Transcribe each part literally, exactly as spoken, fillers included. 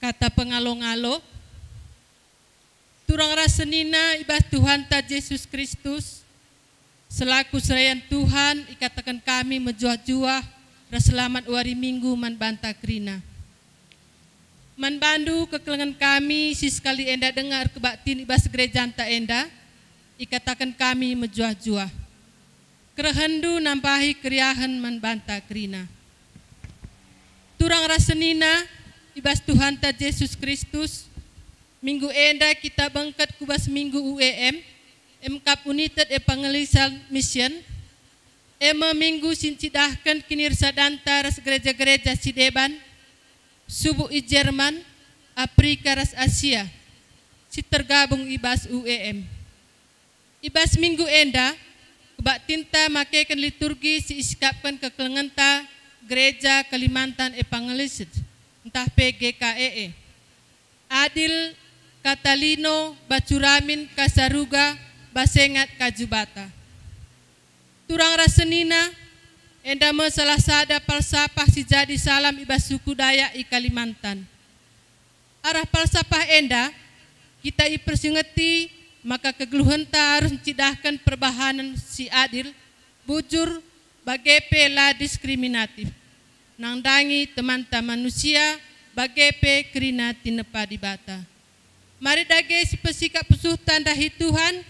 Kata pengalo-ngalo. Turang ras senina i bas Tuhanta Jesus Kristus, selaku serayan Tuhan, ikataken kami mejuah-juah ras selamat wari Minggu man banta kerina. Man bandu kekelengen kami si sekali enda denga erkebaktin i bas gerejanta enda, ikataken kami mejuah-juah. Kerehenndu nambahi keriahen man banta kerina. Turang ras senina i bas Tuhanta Jesus Kristus, minggu enda kita bengket ku bas Minggu U E M, em kap United Evangelical Mission, e me minggu si ncidahken kinirsadanta ras gereja-gereja si deban, subuk i Jerman, Afrika ras Asia, si tergabung i bas U E M. I bas minggu enda, kebaktinta makeken liturgi si isikapken kekelengenta Gereja Kalimantan Evangelis ntah pe G K E E. Adil, Katalino, Bacuramin, Kasaruga, Basengat, Kajubata. Turang ras senina, enda me salah sada palsapah si jadi salam i bas suku Dayak i Kalimantan. Arah palsapah enda, kita ipersingeti maka kegeluhenta arus ncidahken perbahanen si adil, bujur, bage pe la diskriminatif, nandangi temanta manusia, bage pe kerina tinepa Dibata. Mari dage sipesikap pusuhta ndahi Tuhan,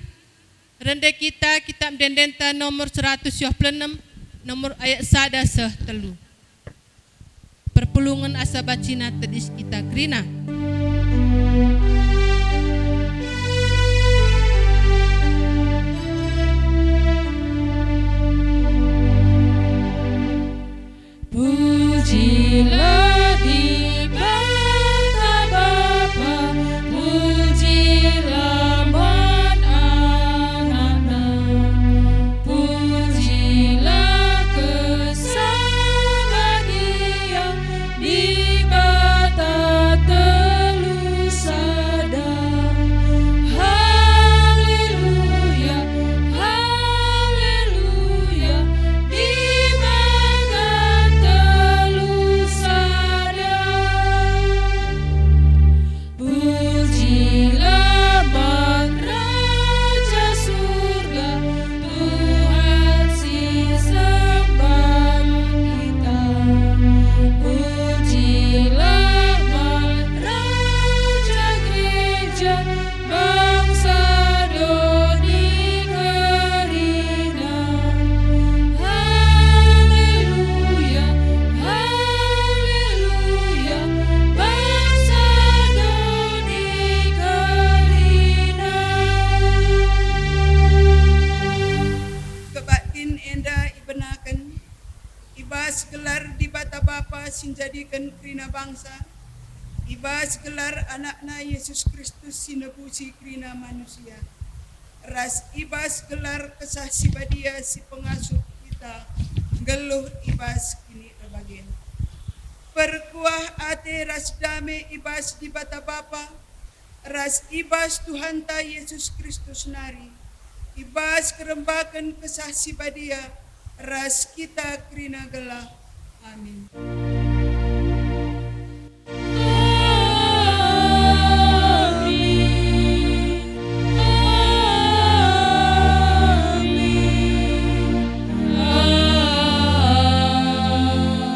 rende kita Kitab Ende-endenta nomor seratus siwah puluh enem, nomor ayat sada seh telu. Perpulungen asa bacina tedis kita kerina. Pujilah Dibata Bapa, pujilah man Anakna, pujilah Kesah Badia, Dibata telu sada. Haleluya, haleluya, Dibata telu sada. Pujilah man Raja Surga, Tuhan si sembah kita. Pujilah man Raja Gereja, bangsa doni kerina. Haleluya, haleluya, bangsa doni kerina. Kebaktin enda ibenaken i bas gelar Dibata Bapa si njadiken kerina bangsa, i bas gelar Anakna Jesus Kristus si nebusi kerina manusia, ras i bas gelar Kesah Si Badia si pengasup kita nggeluh i bas kinierbagen. Perkuah ate ras dame i bas Dibata Bapa, ras i bas Tuhanta Jesus Kristus nari, i bas kerembaken Kesah Si Badia, ras kita kerina gelah. Amin. Amin. Amin.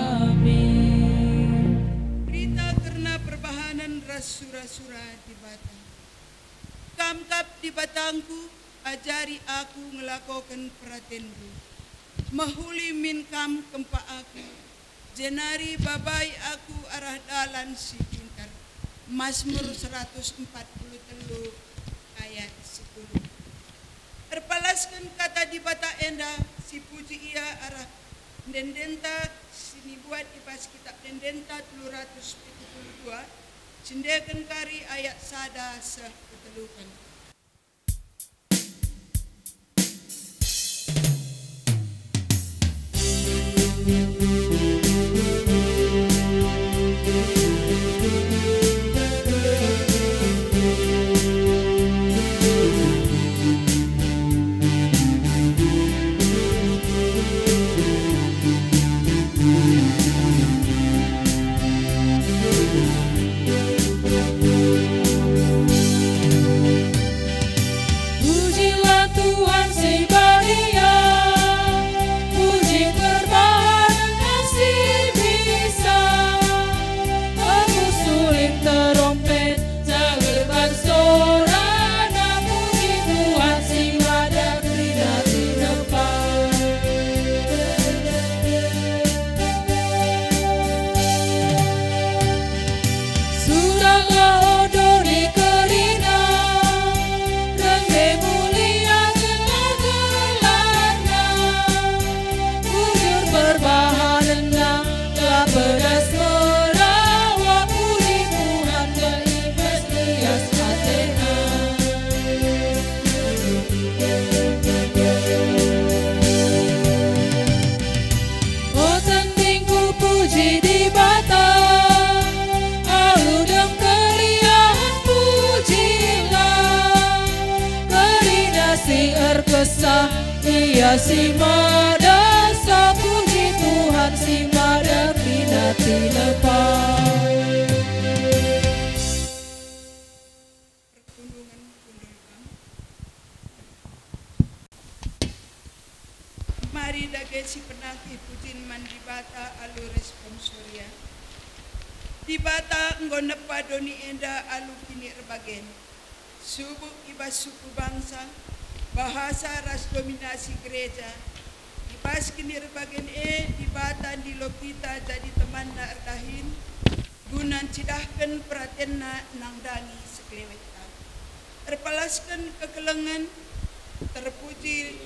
Amin. Berita kerna perbahanen ras sura-sura Dibata. Kam kap Dibatangku, ajari aku ngelakoken peratenndu. Mehuli min kam kempak aku, jenari babai aku arah dalan si pintar. Mazmur seratus empat puluh telu ayat sepuluh. Erpalasken kata Dibata enda, sipuji Ia arah ende-endenta si ibuat i bas Kitab Ende-endenta telu ratus pitu puluh dua, si endeken kari ayat sada seh peteluken. Si mada sapuji Tuhan, si mada kina tinepa. Perpulungen kundul kam. Mari dage si penangkih pujin man Dibata alu responsoria. Dibata enggo nepa doni enda alu kinirbagen. Subuk i bas suku bangsa, bahasa ras dominasi gereja, i bas kinirbagen e Dibata ndilo kita jadi temanNa erdahin, guna ncidahken peratenNa nandangi sekelewetta. Erpalasken kekelengen, terpuji.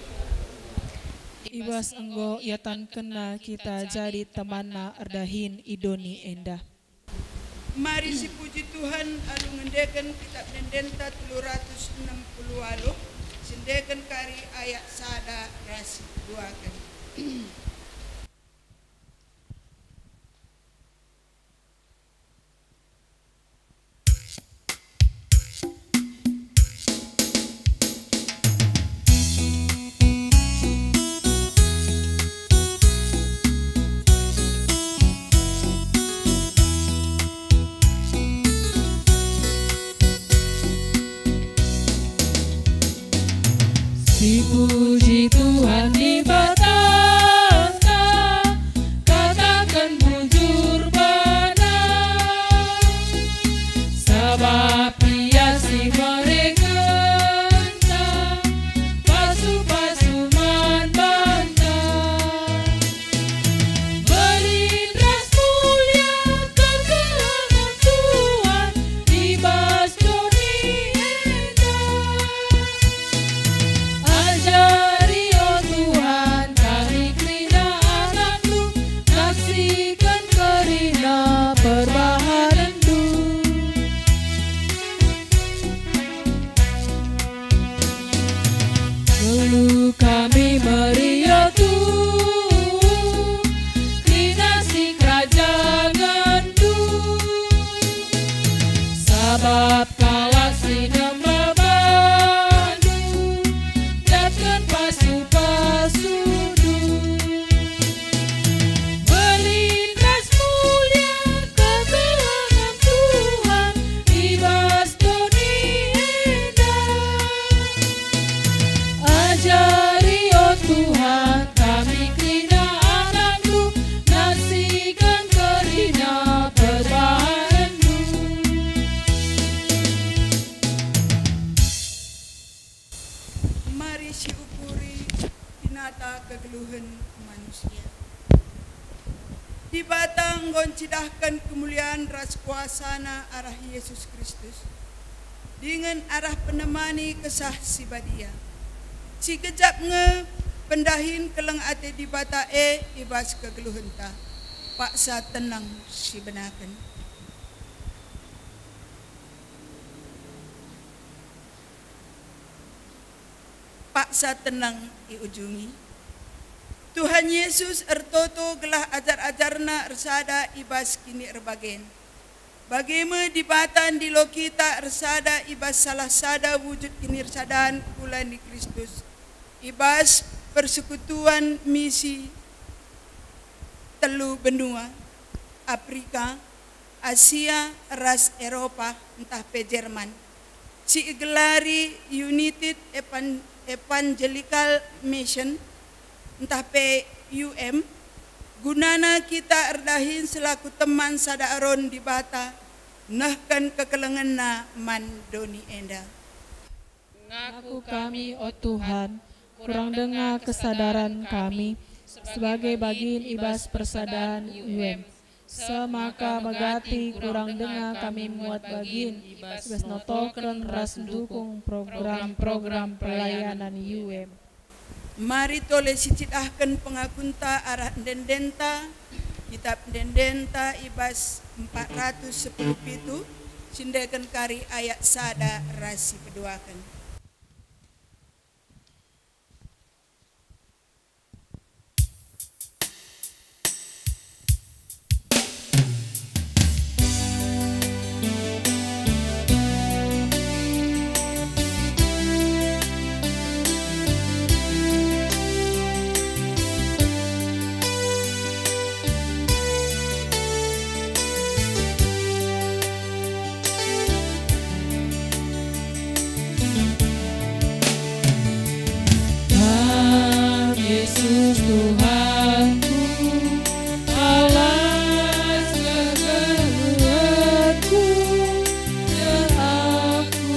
I bas enggo iatankenNa kita jadi temanNa erdahin i doni enda. Mari sipuji Tuhan alu ngendeken Kitap Ende-Endenta telu ratus enem puluh waluh, siendeken kari ayat sada ras si peduaken. Sipuji Tuhan Dibatanta, kataken bujur bana, sabap Ia si merekenca pasu-pasu man banta. Belin ras mulia kekelengen Tuhan i bas doni enda. Ajari, o Tuhan, kami kerina anakNdu, naksiken kerina perbahanenNdu. Ngelu kami meriah Tuhan, kerina sikerajangenNdu. Sabap kalak si nembah bandu, datken pasu-pasuNdu. Belin ras mulia kekelengen Tuhan i bas doni enda. Ajari, o Tuhan, kami kerina anakNdu, naksiken kerina perbahanenNdu. Mari siukuri dinata kegeluhen manusia. Dibata enggo ncidahken kemulian ras kuasaNa arah Yesus Kristus, dingen arah penemani Kesah Si Badia. Si gejap nge pendahin keleng ate Dibata e i bas kegeluhenta. Paksa tenang sibenaken. Paksa tenang iujungi. Tuhan Yesus ertoto gelah ajar-ajarNa ersada i bas kinierbagen. Bage me Dibata ndilo kita ersada i bas salah sada wujud kiniersadan kula ni Kristus, i bas persekutuan misi telu benua, Afrika, Asia ras Eropa ntah pe Jerman, si igelari United Evan-, Evangelical Mission ntah pe U M, gunana kita erdahin selaku teman sada aron Dibata nehken kekelengenNa man doni enda. Ngaku kami, o Tuhan, kurang denga kesadaren kami sebagai bagin i bas persadan U M. Semaka megati kurang denga kami muat bagin i bas notoken ras ndukung program-program pelayanan U M. Mari tole sicidahken pengakunta arah ende-endenta, Kitap Ende-Endenta i bas empat ratus sepuluh pitu, siendeken kari ayat sada ras si peduaken. Tuhanku, alas kegeluhku, seh aku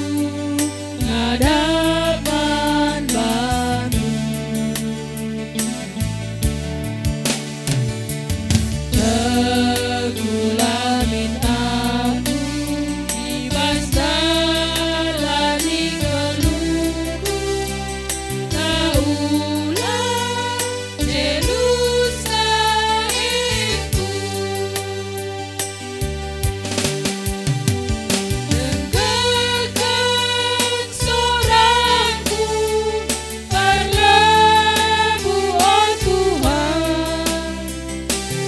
ngadap man bandu. Teguhlah min aku i bas jalani geluhku, taulah jelusna engku. Dengkekken soraku, erlebuh, o Tuhan,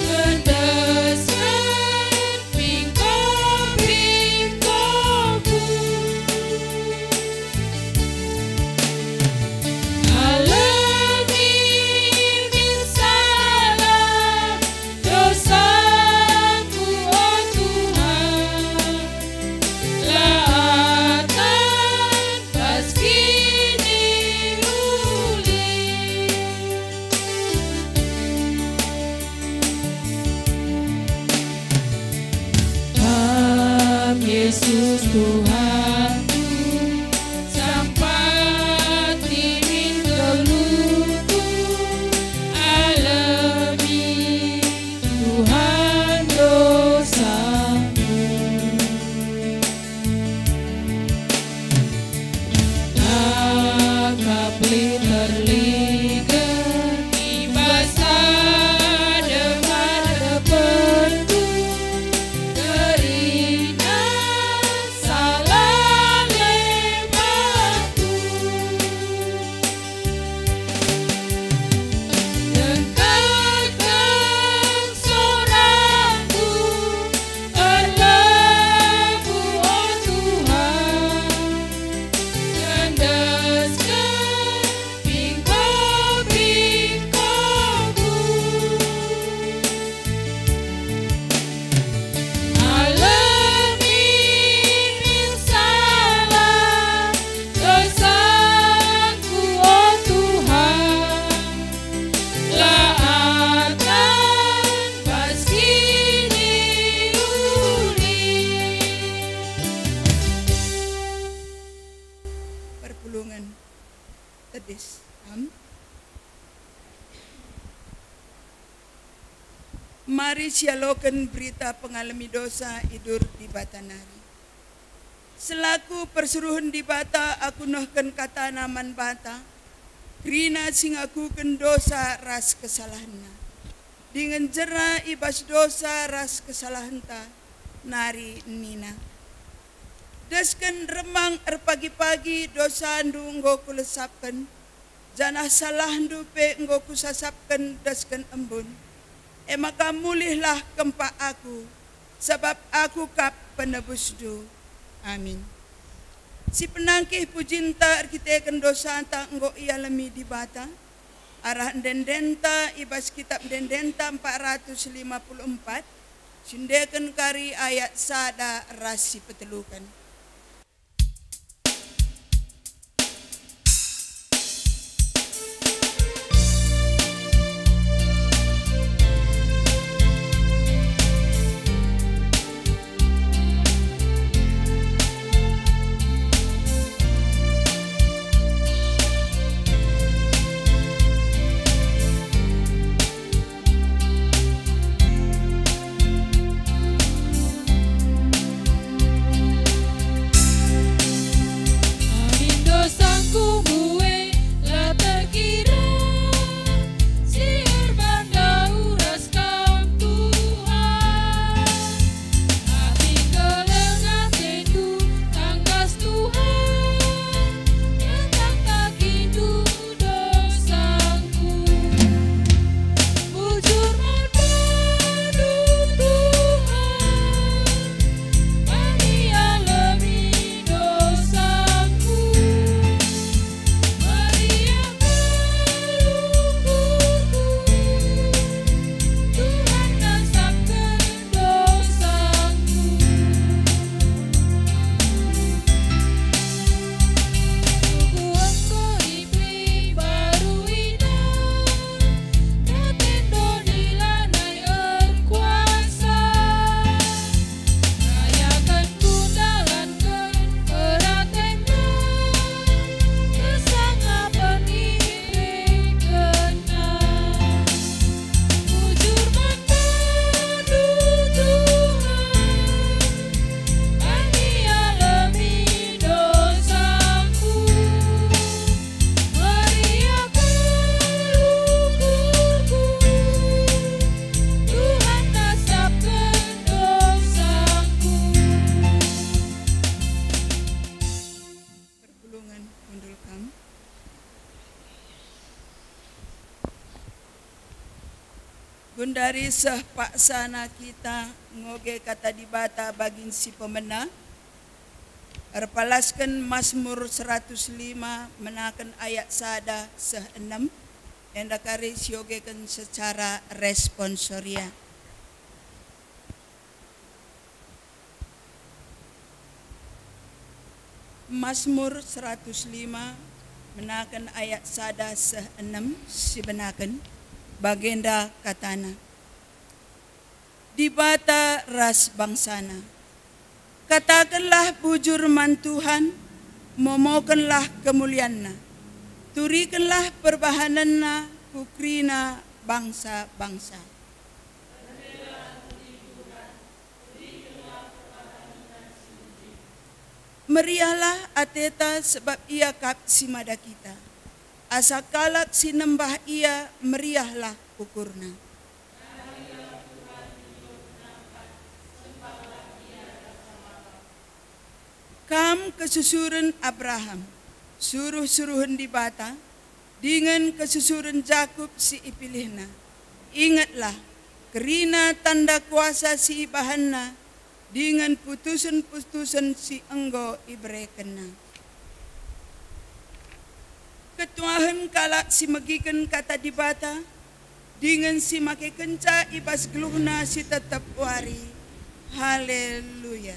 endesken pingko-pingkoku. Alemi min salah dosaku, o Tuhan, la atan bas kiniulin. Kam Yesus Tuhanku, sampati min geluhku, alemi Tuhan dosaku. Akap lit erliget i bas adep-adepndu, kerina salah lemahku. Dengkekken soraku, erlebuh, o Tuhan, endesken pingko-pingkoku. Alemi min salah dosaku, o Tuhan, la atan bas kiniulin. Perpulungen tedis. Am. Mari sialoken berita pengalemi dosa i dur Dibata nari. Selaku persuruhen Dibata, aku nehken katana man banta, kerina si ngakuken dosa ras kesalahenna, dingen jera i bas dosa ras kesalahenta, nari nina, Desken remang erpagi-pagi dosandu enggo kulesapken, janah salahndu pe enggo kusasapken desken embun. E maka mulihlah kempak aku, sabap aku kap penebusndu. Amin. Si penangkih pujinta erkiteken dosanta enggo ialemi Dibata, arah ende-endenta i bas Kitap Ende-endenta empat ratus lima puluh empat, si endeken kari ayat sada ras si peteluken. Dari seh paksana kita ngoge Kata Dibata bagin si pemena, erpalasken Masmur seratus lima menaken ayat sada seh enem, enda kari siogeken secara responsoria. Masmur seratus lima menaken ayat sada seh enem sibenaken, bagenda katana, Dibata ras bangsana. Katakenlah bujur man Tuhan, momokenlah kemulianNa, turikenlah perbahanenNa ku kerina bangsa-bangsa. Meriahlah ateta sebab Ia kap si mada kita. Asa kalak si nembah Ia meriahlah ukurna. Kam kesusuren Abraham, suruh-suruhen Dibata, dingen kesusuren Jakup si ipilihNa. Ingetlah, kerina tanda kuasa si ibahanNa, dingen putusen-putusen si enggo iberekenNa. Ketuahen kalak si megiken Kata Dibata, dingen si makekenca i bas geluhna si tetep wari. Haleluya!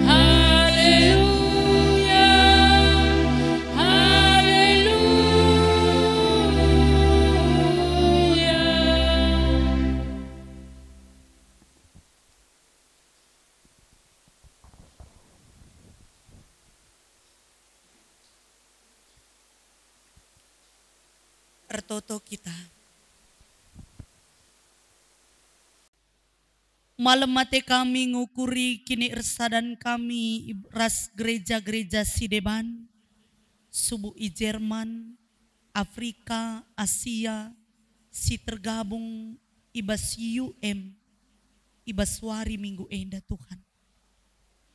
Haleluya, haleluya, haleluya. Ertoto kita. Malem ate kami ngukuri kinikersadan kami ib-, ras gereja-gereja si deban, subuk i Jerman, Afrika, Asia, si tergabung i bas U M, i bas wari Minggu enda, Tuhan.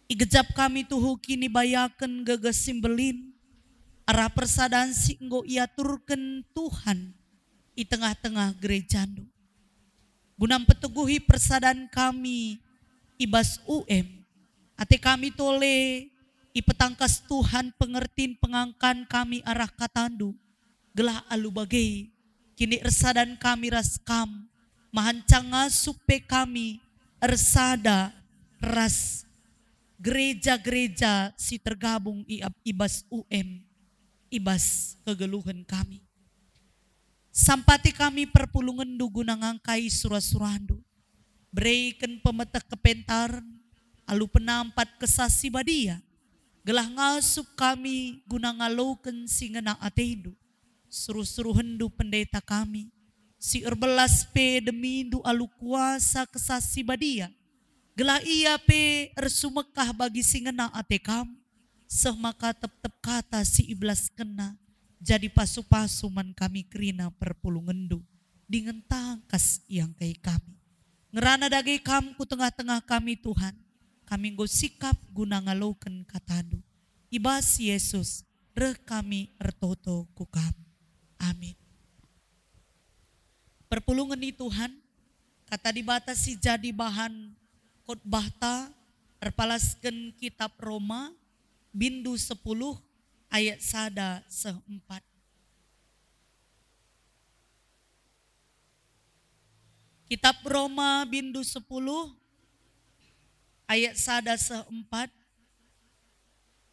Igejap kami tuhu kinibayaken gegeh si mbelin arah persadan si enggo iaturken Tuhan i tengah-tengah gerejaNdu. Guna mpeteguhi persadan kami i bas U M, ate kami tole ipetangkas Tuhan pengertin pengangkan kami arah kataNdu, gelah alu bage, kinikersadan kami ras Kam, mahan cangasup pe kami ersada ras gereja-gereja si tergabung i ap-, i bas U M, i bas kegeluhen kami. Sampati kami perpulungenNdu guna ngangkai sura-suraNdu. Bereken pemeteh kepentaren alu penampat Kesah Si Badia, gelah ngasup kami guna ngaloken si ngena ateNdu. Suruh-suruhenNdu pendeta kami, si erbelas pe demiNdu alu kuasa Kesah Si Badia, gelah ia pe ersumekah bagi si ngena ate Kam, seh maka tep-tep kata si ibelaskenna jadi pasu-pasu man kami kerina perpulungenNdu, dingen tangkas iangkai kami. Ngerana dage Kam ku tengah-tengah kami, Tuhan, kami enggo sikap guna ngaloken kataNdu. I bas Yesus reh kami ertoto ku Kam. Amin. Perpulungen ni Tuhan, Kata Dibata si jadi bahan khotbahta erpalasken Kitap Roma, bindu sepuluh, ayat sada seh empat. Kitap Roma, bindu sepuluh, ayat sada seh empat,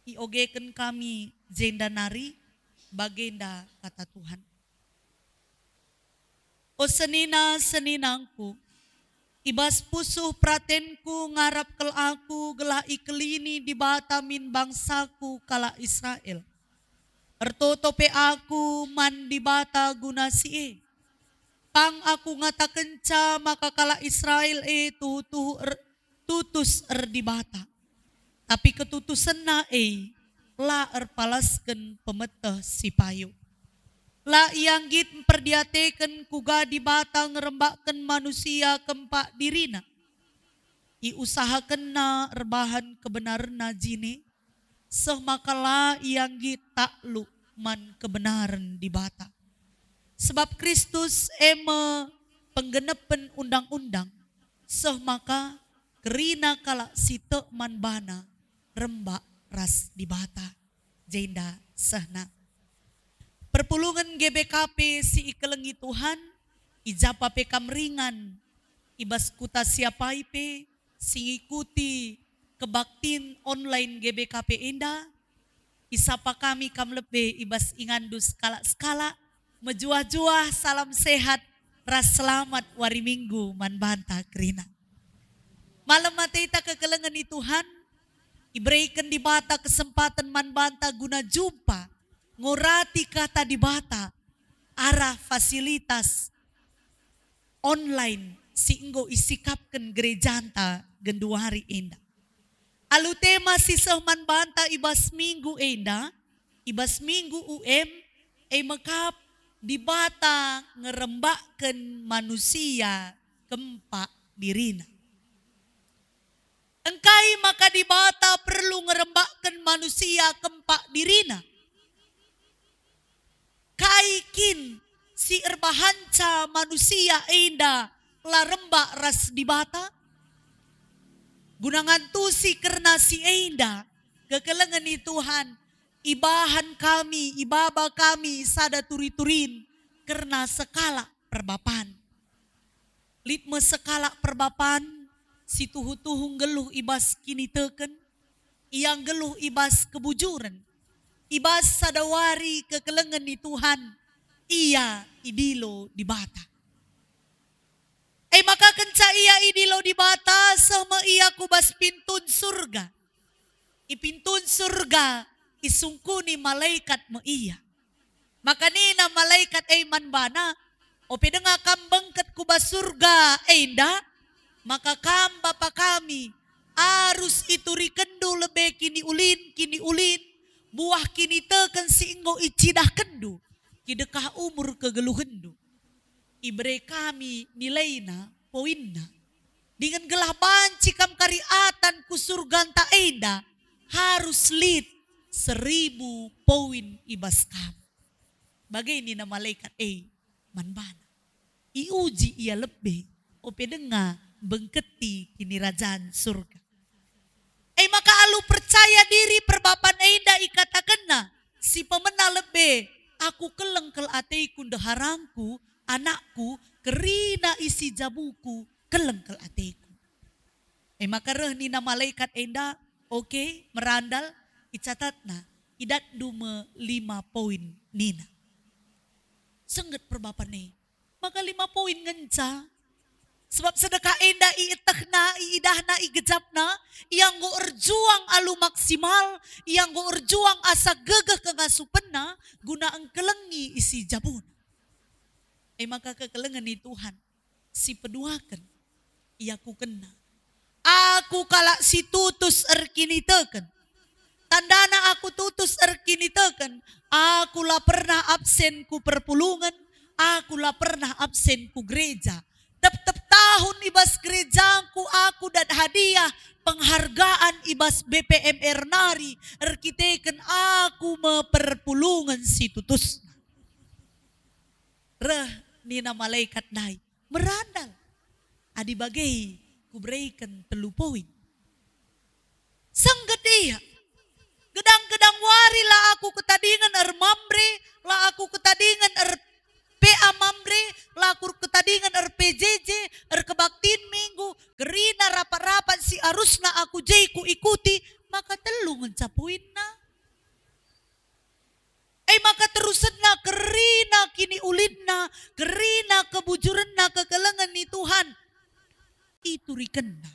iogeken kami jenda nari, bagenda kata Tuhan. O senina-seninangku, i bas pusuh peratenku ngarap kal aku gelah ikelini Dibata min bangsaku kalak Israel. Ertoto pe aku man Dibata guna si e. Pang aku ngatakenca maka kalak Israel e tuhu-tuhu er-, tutus erdibata. Tapi ketutusenna e la erpalasken pemeteh si payo. La ia nggit mperdiateken kuga Dibata ngerembakken manusia kempak dirina. Iusahakenna erbahan kebenarenna jine, seh maka la ia nggit takluk man kebenaren Dibata. Sebab Kristus e me penggenepen undang-undang, seh maka kerina kalak si tek man baNa rembak ras Dibata. Jenda sehna. Perpulungen G B K P si ikelengi Tuhan, i ja pe kam ringan, i bas kuta si apai pe, si ngikuti kebaktin online G B K P enda, isapa kami kam lebe i bas inganndu sekalak-sekalak, mejuah-juah salam sehat ras selamat wari Minggu man banta kerina. Malem ateta kekelengen i Tuhan, ibereken Dibata kesempaten man banta guna jumpa, ngorati Kata Dibata, arah fasilitas online si enggo isikapken gerejanta genduari enda. Alu tema si seh man banta i bas minggu enda, i bas minggu U M, e me kap Dibata ngerembakken manusia kempak diriNa. Engkai maka Dibata perlu ngerembakken manusia kempak diriNa? Kai kin si erbahanca manusia enda la rembak ras Dibata? Guna ngantusi kerna si enda, kekelengen i Tuhan, ibahan kami, ibaba kami sada turi-turin kerna sekalak perbapan. Lit me sekalak perbapan si tuhu-tuhu nggeluh i bas kiniteken, ia nggeluh i bas kebujuren, i bas sada wari kekelengen ni Tuhan, ia idilo Dibata. E maka kenca ia idilo Dibata, seh me ia ku bas pintun Surga. I pintun Surga isungkuni malaikat me ia. Maka nina malaikat e man bana, "Ope denga kam bengket ku bas Surga enda, maka kam bapa kami arus iturikenndu lebe kiniulin-kiniulin, buah kiniteken si enggo icidahkenndu, kidekah umur kegeluhenndu." Ibere kami nilaina, poinna. Dingen gelah banci kam kari atan ku Surganta enda, harus lit seribu poin i bas kam. Bage nina malaikat e man bana. Iuji ia lebe, ope denga bengketi Kinirajan Surga. E maka alu percaya diri perbapan enda ikatakenna, si pemena lebe, "Aku keleng kal ateku ndeharangku, anakku, kerina isi jabuku, keleng kal ateku." E maka reh nina malaikat enda, "Oke, merandal," icatatna, "Idatndu me lima poin," nina. Sengget perbapan e, maka lima poin ngenca. Sebab sedekah enda ietehna, iidahna, igejapna, ia enggo erjuang alu maksimal, ia enggo erjuang asa gegeh kengasupenna guna engkelengi isi jabuna. E maka kekelengen ni Tuhan si peduaken, iakukenna, "Aku kalak si tutus erkiniteken. Tandana aku tutus erkiniteken, aku la pernah absen ku perpulungen, aku la pernah absen ku gereja. Tep-tep tahun i bas gerejangku aku dat hadiah penghargaan i bas B P M R nari erkiteken aku me perpulungen si tutus." Reh nina malaikat ndai, "Merandal. Adi bage, kubereken telu poin." Sengget ia. Gedang-gedang wari la aku ketadingen ermamre, la aku ketadingen er-P A Mamre, la aku ketadingen er-P J J, erkebaktin minggu, kerina rapat-rapat si arusna aku je kuikuti, maka telu ngenca poinna. E maka terusenna kerina kiniulinna, kerina kebujurenna kekelengen ni Tuhan. Iturikenna,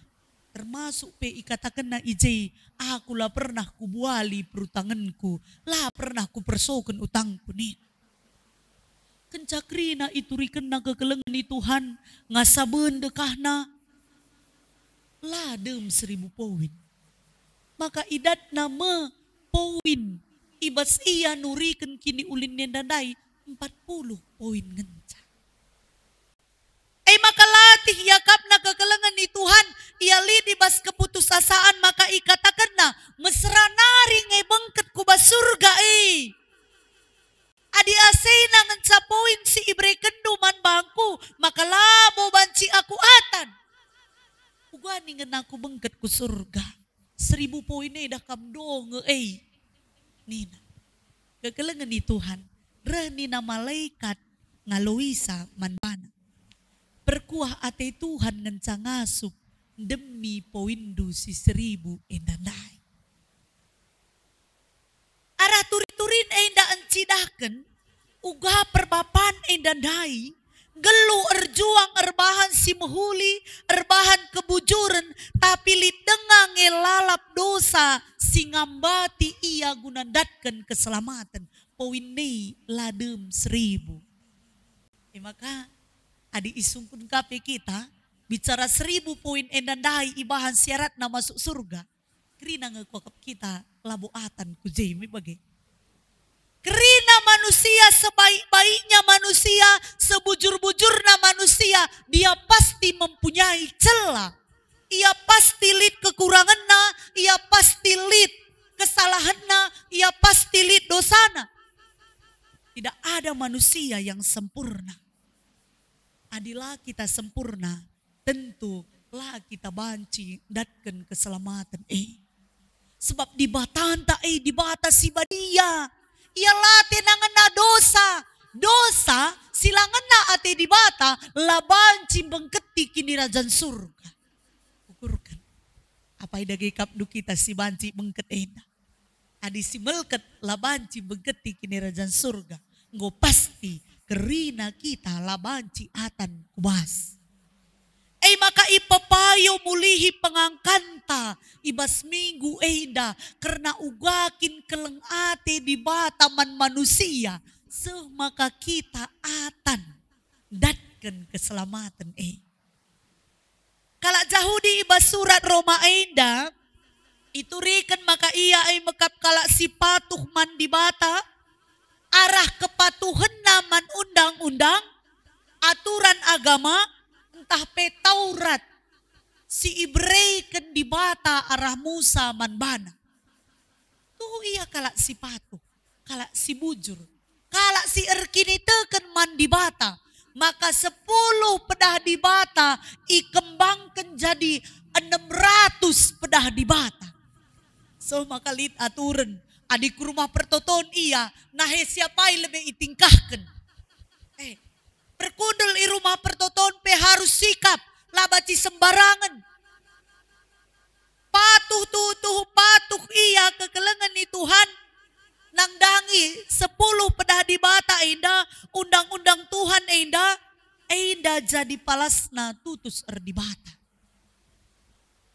termasuk pe ikatakenna i je, "Aku la pernah kubuali perutangenku, la pernah kupersoken utangku," nina. Kenca kerina iturikenna kekelengen ni Tuhan, ngasaben dekahna, la dem seribu poin. Maka idatna me poin i bas ia nuriken kiniulin enda ndai empat puluh poin ngenca. E maka la ntih iakapna kekelengen ni Tuhan, ia lit i bas keputusasaan maka ikatakenna, "Mesera nari nge bengket ku bas Surga e." Adi asena ngenca poin si iberekenndu man bangku, maka labo banci aku atan. Uga ningen aku bengket ku Surga. Seribu poin eda kam donge e, nina. Kekelengen ni Tuhan, reh nina malaikat ngaloisa man bana, "Perkuah ate Tuhan ngenca ngasup ndemi poinndu si seribu enda ndai." Arah turi-turin enda encidahken, uga perbapan enda ndai, nggeluh erjuang erbahan si mehuli, erbahan kebujuren, tapi lit denga nge lalap dosa si ngambati ia guna ndatken keselamaten. Poin e la dem seribu. E maka, adi isungkun ka pe kita, bicara seribu poin enda ndai ibahan syaratna masuk surga, kerina nge kuakap kita labo atan ku je me bage. Kerina manusia sebaik-baiknya manusia, sebujur-bujurna manusia, dia pasti mempunyai celah. Ia pasti lit kekurangenna, ia pasti lit kesalahenna, ia pasti lit dosana. Tidak ada manusia yang sempurna. Adi la kita sempurna, tentu la kita banci ndatken keselamaten e. Sebab Dibatanta e Dibata si badia. Ia la tenangenna dosa. Dosa si la ngena ate Dibata la banci bengketi Kinirajan Surga. Ukurken. Apai dage kapndu kita si banci bengket enda? Adi si melket la banci bengketi Kinirajan Surga, enggo pasti kerina kita la banci atan ku bas. E maka ipepayo mulihi pengangkanta i bas minggu enda, kerna uga kin keleng ate Dibata man manusia, seh maka kita atan ndatken keselamaten e. Kalak Jahudi i bas surat Roma enda ituriken maka ia e mekap kalak si patuh man Dibata, arah kepatuhenna man undang-undang, aturan agama, ntah pe Taurat si ibereken Dibata arah Musa man bana. Tuhu ia kalak si patuh, kalak si bujur, kalak si erkiniteken man Dibata, maka sepuluh pedah Dibata ikembangken jadi enem ratus pedah Dibata. So maka lit aturen, adi ku rumah pertoton ia, nahe siapai lebe itingkahken. Eh, perkundul i rumah pertoton pe harus sikap, la banci sembarangen. Patuh tuhu-tuhu patuh ia kekelengen ni Tuhan, nandangi sepuluh pedah Dibata enda, undang-undang Tuhan enda, enda jadi palasna tutus erdibata.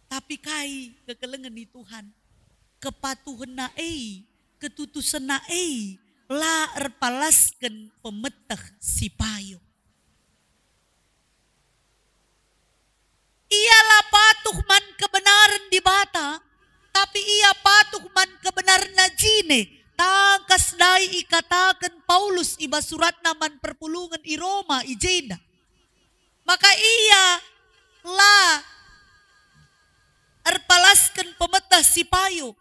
Tapi kai kekelengen ni Tuhan? Kepatuhenna e, ketutusenna e, la erpalasken pemeteh si payo. Ia la patuh man kebenaren Dibata, tapi ia patuh man kebenarenna jine. Tangkas ndai ikataken Paulus i bas suratna man perpulungen i Roma i jenda. Maka ia la erpalasken pemeteh si payo,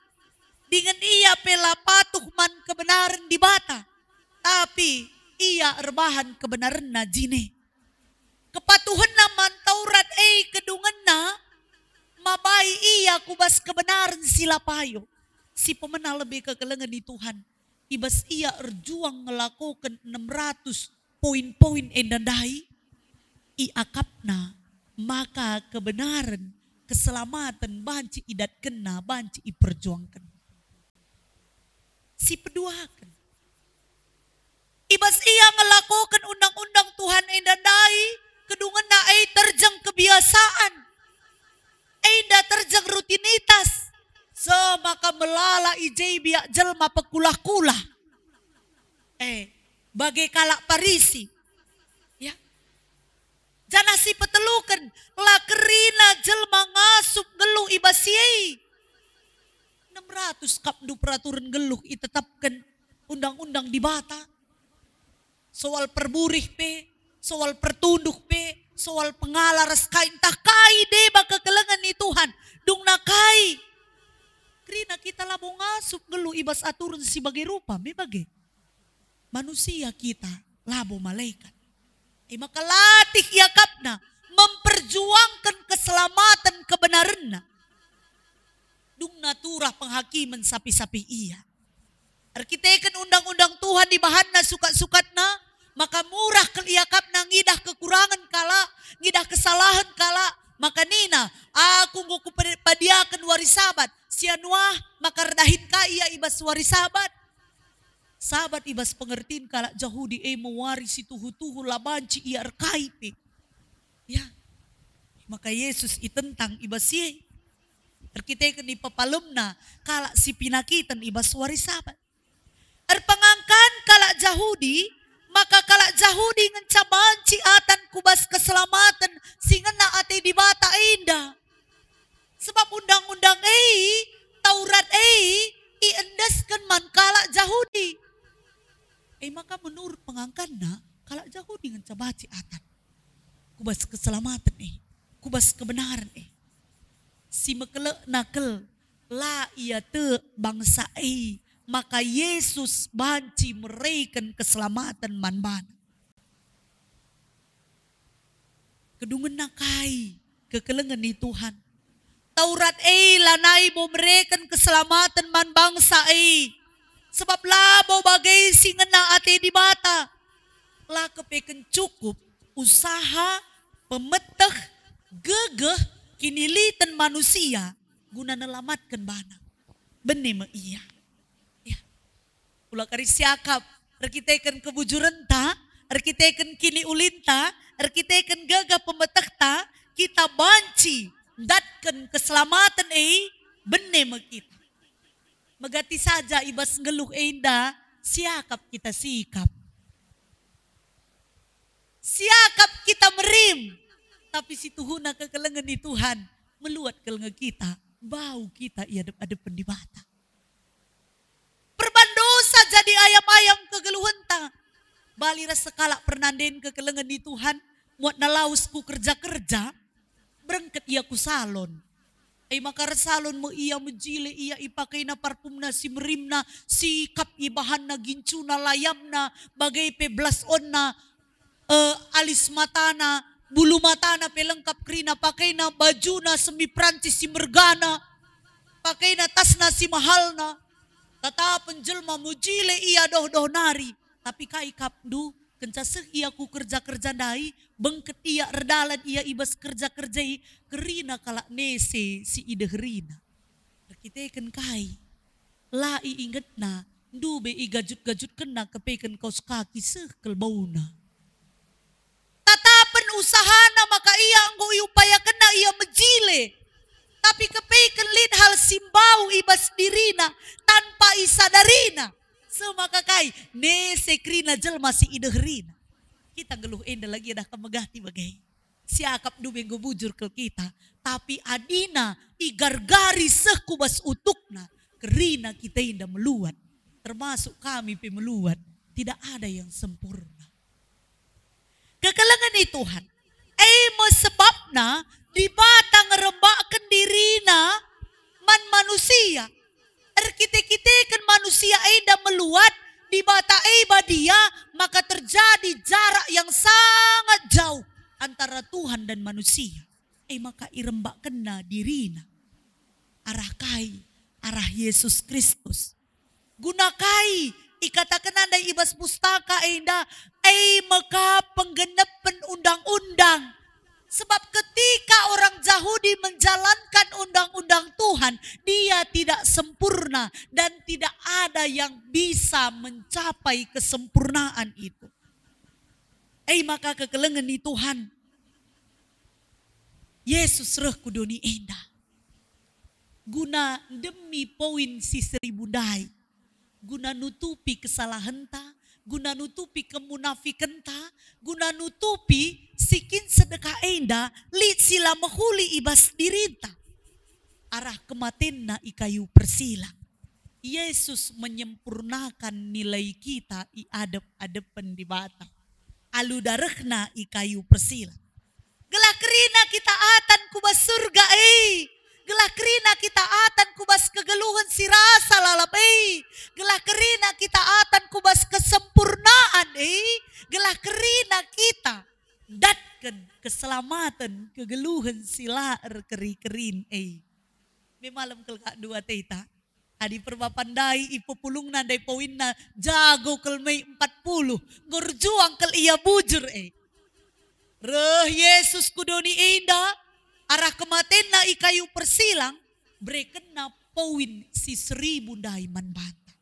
dingen ia pe la patuh man kebenaren Dibata, tapi ia erbahan kebenarenna jine. Kepatuhenna man Taurat e kedungenna mabai ia ku bas kebenaren si la payo, si pemena lebe kekelengen ni Tuhan. I bas ia erjuang ngelakoken enem ratus poin-poin enda ndai, iakapna maka kebenaren, keselamaten banci idatkenna, banci iperjuangken. Si peduaken. I bas ia ngelakoken undang-undang Tuhan enda ndai, kedungenna e terjeng kebiasaan. Enda terjeng rutinitas. So maka melala i je biak jelma pekulah-kulah. Eh, bage kalak Parisi. Ya. Janah si peteluken, la kerina jelma ngasup nggeluh i bas si e. Enem ratus kap ndu peraturen nggeluh itetapken undang-undang Dibata. Soal perburih pe, soal pertunduk pe, soal pengala ras kai, ntah kai deba kekelengen ni Tuhan, dungna kai. Kerina kita labo ngasup nggeluh i bas aturen si bage rupa, me bage. Manusia kita, labo malekat. E maka latih iakapna memperjuangken keselamaten kebenarenna. Dungna turah penghakimen sapih-sapih ia. Erkiteken undang-undang Tuhan ibahanna sukat-sukatna, maka murah kal iakapna ngidah kekurangen kalak, ngidah kesalahen kalak, maka nina, "Aku enggo kupadiaken wari Sabat." Sianuah maka erdahin ka ia i bas wari Sabat. Sabat i bas pengertin kalak Jahudi e me wari si tuhu-tuhu, la banci ia erkai pe. Ya. Maka Yesus itentang i bas si e. Erkiteken ipepalemna kalak si penakiten i bas wari Sabat. Erpengangkan kalak Jahudi, maka kalak Jahudi ngenca banci atan ku bas keselamaten si ngena ate Dibata enda. Sebab undang-undang e, Taurat e, iendesken man kalak Jahudi. E maka menurut pengangkanna, kalak Jahudi ngenca banci atan ku bas keselamaten e, ku bas kebenaran e. Si mekelekna kal, la ia tek bangsa e, maka Yesus banci mereken keselamaten man bana. Kedungenna kai kekelengen ni Tuhan? Taurat e lanai bo mereken keselamaten man bangsa e, sebab labo bage si ngena ate Dibata. La kepeken cukup usaha, pemeteh, gegeh, kiniliten manusia guna nelamatken bana. Bene me ia. Ya. Ula kari siakap, erkiteken kebujurenta, erkiteken kiniulinta, erkiteken gegeh pemetehta, kita banci ndatken keselamaten e, bene me kita. Megati saja i bas nggeluh enda, siakap kita sikap. Siakap kita merim, tapi situhuna kekelengen ni Tuhan meluat kal nge kita, bau kita i adep-adepen Dibata. Perban dosa jadi ayam-ayam kegeluhenta. Bali ras sekalak pernanden kekelengen ni Tuhan, muatna lawes ku kerja-kerja, berengket ia ku salon. E maka ersalon me ia, mejile ia, ipakeina parpumna si merimna, sikap ibahanna, gincuna, layamna, bage pe belas onna, eh, alis matana, bulu matana pe lengkap kerina, pakeina bajuna semi Perancis si mergana, pakeina tasna si mahalna. Tatapen jelma mejile ia doh-doh nari, tapi kai kapndu, kenca seh ia ku kerja-kerja ndai, bengket ia, erdalan ia i bas kerja-kerja i, kerina kalak nese si ideherina. Erkiteken kai? La iingetna, ndube igajut-gajutkenna kepeken kaus kaki seh kal bauna. Tatapen usahana maka ia enggo iupayakenna ia mejile, tapi kepeken lit hal si mbau i bas dirina tanpa isadarina. Seh maka kai? Nese kerina jelma si ideherina. Kita nggeluh enda lagi dah kemegati bage. Siakap ndube enggo bujur kal kita, tapi adina igargari seh ku bas utukna, kerina kita enda meluat, termasuk kami pe meluat, tidak ada yang sempurna. Kekelengen ni Tuhan, e me sebabna Dibata ngerembakken diriNa man manusia. Erkite-kiteken manusia enda meluat, Dibata e badia, maka terjadi jarak yang sangat jauh antara Tuhan dan manusia. E maka irembakkenNa diriNa. Arah kai? Arah Yesus Kristus. Guna kai ikatakenna ndai i bas pustaka enda? E maka penggenepen undang-undang. Sebab ketika orang Jahudi menjalankan undang-undang Tuhan, dia tidak sempurna dan tidak ada yang bisa mencapai kesempurnaan itu. E maka kekelengen ni Tuhan, Yesus reh ku doni enda guna ndemi poin si seribu ndai, guna nutupi kesalahenta, guna nutupi kemunafikenta, guna nutupi si kin sedekah enda lit si la mehuli i bas dirinta. Arah kematenNa i kayu persilang, Yesus menyempurnakan nilai kita i adep-adepen Dibata alu darehNa i kayu persilang. kerina kita atan ku bas Surga e, gelah kerina kita atan ku bas kegeluhen si rasa lalap e, gelah kerina kita atan ku bas kesempurnaan e, gelah kerina kita ndatken keselamaten kegeluhen si la erkeri-kerin e. Me malem kal ka dua teta. Adi perbapan ndai ipepulungna ndai poinna jago kal me empat puluh, nggo erjuang kal ia bujur e. Reh Jesus ku doni enda, arah kematenna i kayu persilang, berekenna poin si seribu ndai man banta.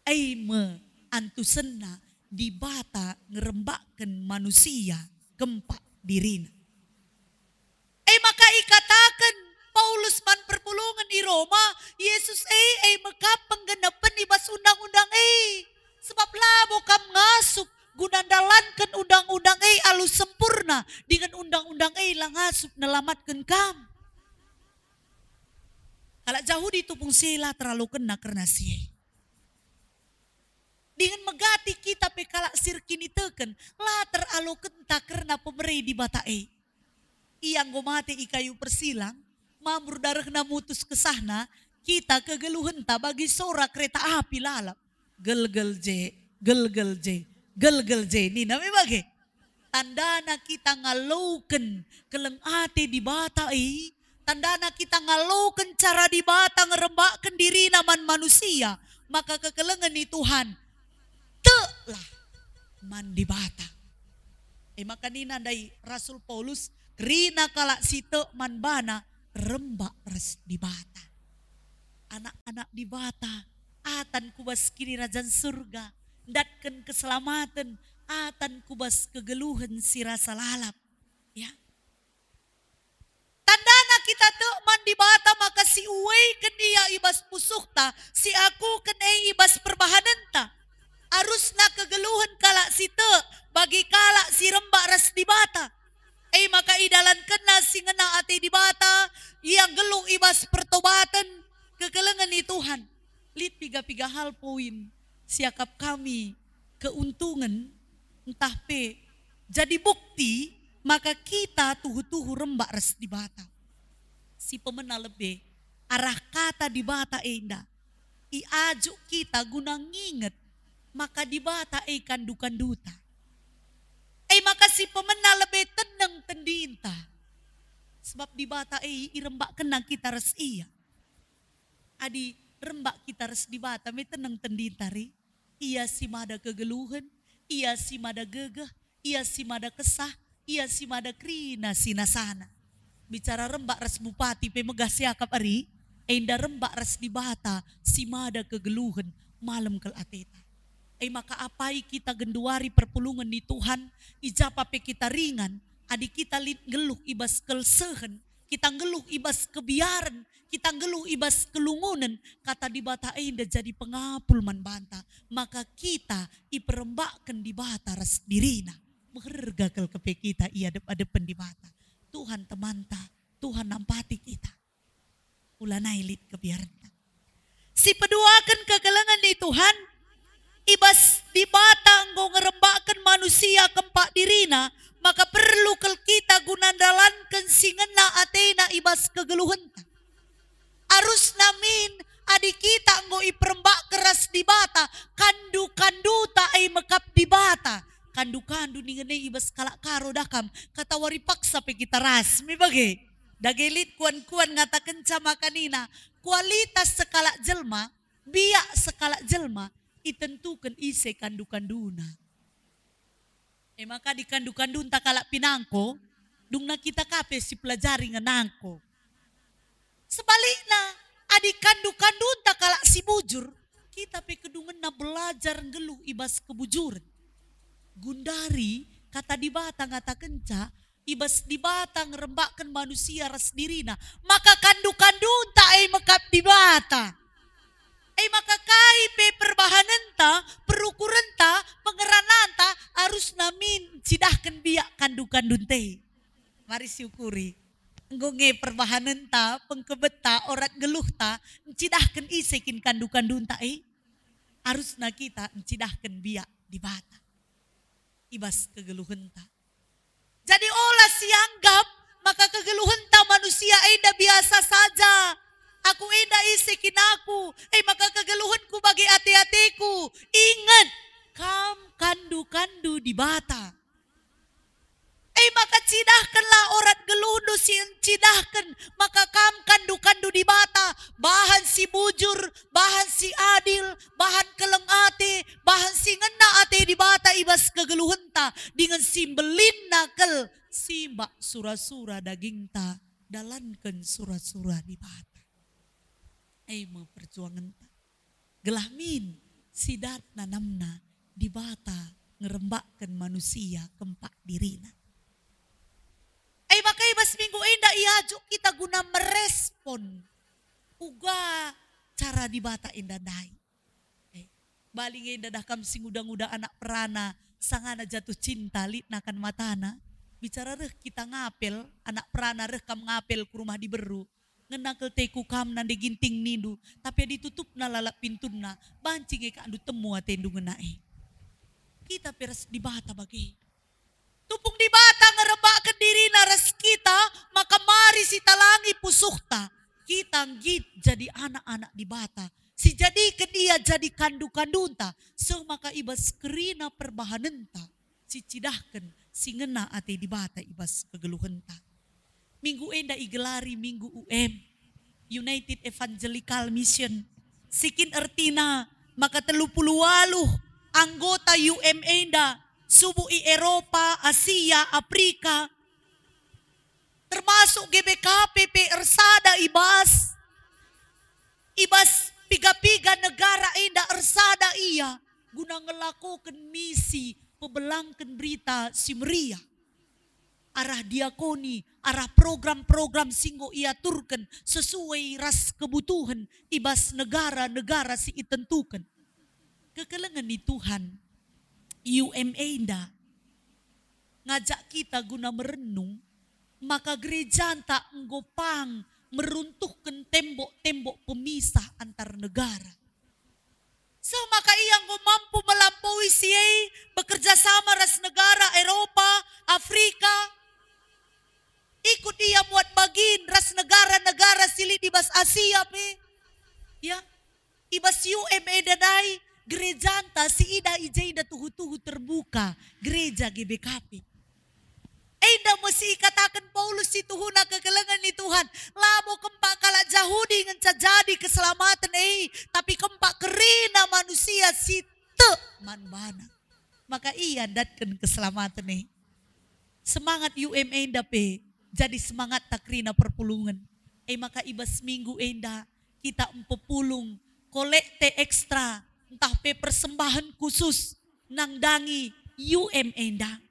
E me antusenna Dibata ngerembakken manusia kempak dirina. E maka ikataken Paulus man perpulungen i Roma, "Jesus e, e me kap penggenepen i bas undang-undang e. Sebab labo kam ngasup guna ndalanken undang-undang e alu sempurna, dingen undang-undang e la ngasup nelamatken kam." Kalak Jahudi tupung si e la teralokenna kerna si e. Dingen megati kita pe kalak si erkiniteken, la teralokenta kerna pemere Dibata e. Ia enggo mate i kayu persilang, mambur darehna mutus kesahna, kita kegeluhenta bagi sora kereta api lalap. Gelgel je, gelgel je, gelgel je, nina me bage. Tandana kita ngaloken keleng ate Dibata e, tandana kita ngaloken cara Dibata ngerembakken dirina man manusia, maka kekelengen ni Tuhan, teklah man Dibata. E maka nina ndai Rasul Paulus, kerina kalak si tek man bana rembak ras Dibata. Anak-anak Dibata, atan ku bas Kinirajan Surga, ndatken keselamaten, atan ku bas kegeluhen si rasa lalap. Ya. Tandana kita tek man Dibata maka si uweiken Ia i bas pusuhta, si akuken e i bas perbahanenta. Arusna kegeluhen kalak si tek bagi kalak si rembak ras Dibata. E maka idalankenna si ngena ate Dibata, ia nggeluh i bas pertobaten, kekelengen ni Tuhan. Lit piga-piga hal poin si akap kami keuntungan, ntah pe jadi bukti maka kita tuhu-tuhu rembak ras Dibata. Si pemena lebe, arah kata Dibata enda iajuk kita guna nginget maka Dibata e kandu-kanduta. E maka si pemena lebe teneng tendinta, sebab Dibata e irembakkenna kita ras Ia. Adi rembak kita ras Dibata me teneng tendinta ri, Ia si mada kegeluhen, Ia si mada gegeh, Ia si mada kesah, Ia si mada kerina sinasana. Bicara rembak ras bupati pe megah siakap ari, enda rembak ras Dibata si mada kegeluhen, malem kal ateta. E maka apai kita genduari perpulungen ni Tuhan, i ja pe kita ringan, adi kita lit nggeluh i bas kelsehen, kita nggeluh i bas kebiaren, kita nggeluh i bas kelungunen, kata Dibata enda jadi pengapul man banta, maka kita iperembakken Dibata ras diriNa. Meherga kal kepe kita i adep-adepen Dibata. Tuhan temanta, Tuhan nampati kita. Ulanai lit kebiarenta. Si peduaken kekelengen ni Tuhan, i bas Dibata enggo ngerembakken manusia kempak diriNa, maka perlu kal kita guna ndalanken si ngena ateNa i bas kegeluhenta. Arusna min, adi kita enggo iperembakken ras Dibata, kandu-kanduta e mekap Dibata. Kandu-kandu ningen e i bas kalak Karo dah kam, katawari paksa pe kita ras, me bage. Dage lit kuan-kuan ngatakenca maka nina, kualitas sekalak jelma, biak sekalak jelma, itentuken ise kandu-kanduna. E maka adi kandu-kandunta kalak pinangko, dungna kita ka pe sipelajari nge nangko. Sebalikna, adi kandu-kandunta kalak si bujur, kita pe kedungenna belajar nggeluh i bas kebujuren. Gundari kata Dibata ngatakenca, i bas Dibata ngerembakken manusia ras diriNa, maka kandu-kandunta e mekap Dibata. E maka kai pe perbahanenta, perukurenta, pengerananta, arusna min ncidahken biak kandu-kandunta e. Mari siukuri. Enggo nge perbahanenta, pengkebetta, orat nggeluhta, ncidahken ise kin kandu-kandunta e? Arusna kita ncidahken biak Dibata i bas kegeluhenta. Jadi ola sianggap maka kegeluhenta manusia enda biasa saja. Aku enda ise kin aku, e maka kegeluhenku bage ate-ateku. Inget, kam kandu-kandu Dibata. E maka cidahkenlah orat geluhndu si ncidahken maka kam kandu-kandu Dibata, bahan si bujur, bahan si adil, bahan keleng ate, bahan si ngena ate Dibata i bas kegeluhenta, dingen si mbelinna kal simbak sura-sura dagingta, dalanken sura-sura Dibata. E me perjuangenta. Gelah min si dat nanamna Dibata ngerembakken manusia kempak dirina. E maka i bas minggu enda iajuk kita guna merespon uga cara Dibata enda ndai. Eh, bali nge dadah kam si nguda-nguda anak perana, sangana jatuh cinta, lit nakan matana. Bicara reh kita ngapel, anak perana reh kam ngapel ku rumah diberu. Ngena kel teku kam nande Ginting nindu, tapi adi tutupna lalap pintunna, banci nge kakndu temu atendu ngena e. Kita pe ras Dibata bage. Tupung Dibata ngerembakken dirina ras kita, maka mari sitalangi pusuhta. Kita nggit jadi anak-anak Dibata, sijadiken Ia jadi kandu-kandunta, seh maka i bas kerina perbahanenta, sicidahken si ngena ate Dibata i bas kegeluhenta. Minggu enda igelari Minggu U M, United Evangelical Mission, si kin ertina maka telu puluh waluh anggota U M enda subuk i Eropa, Asia, Aprika, termasuk G B K P pe ersada i bas, i bas piga-piga negara enda ersada ia guna ngelakoken misi pebelangken Berita Si Meriah. Arah diakoni, arah program-program si enggo iaturken sesuai ras kebutuhen i bas negara-negara si itentuken. Kekelengen ni Tuhan, U M enda ngajak kita guna merenung maka gerejanta enggo pang meruntuhken tembok-tembok pemisah antar negara. Seh maka ia enggo mampu melampaui si e, bekerja sama ras negara Eropa, Afrika. Ikut ia muat bagin ras negara-negara si lit i bas Asia pe. Ya, i bas U M enda ndai, gerejanta si ida i jenda tuhu-tuhu terbuka, gereja G B K P. Enda me si ikataken Paulus si tuhuna kekelengen ni Tuhan. Labo kempak kalak Jahudi ngenca jadi keselamaten e, tapi kempak kerina manusia si tek man bana. Maka ia ndatken keselamaten e. Semangat U M enda pe jadi semangatta kerina perpulungen. E maka i bas minggu enda kita mpepulung kolekte ekstra ntah pe persembahen khusus nandangi U M enda.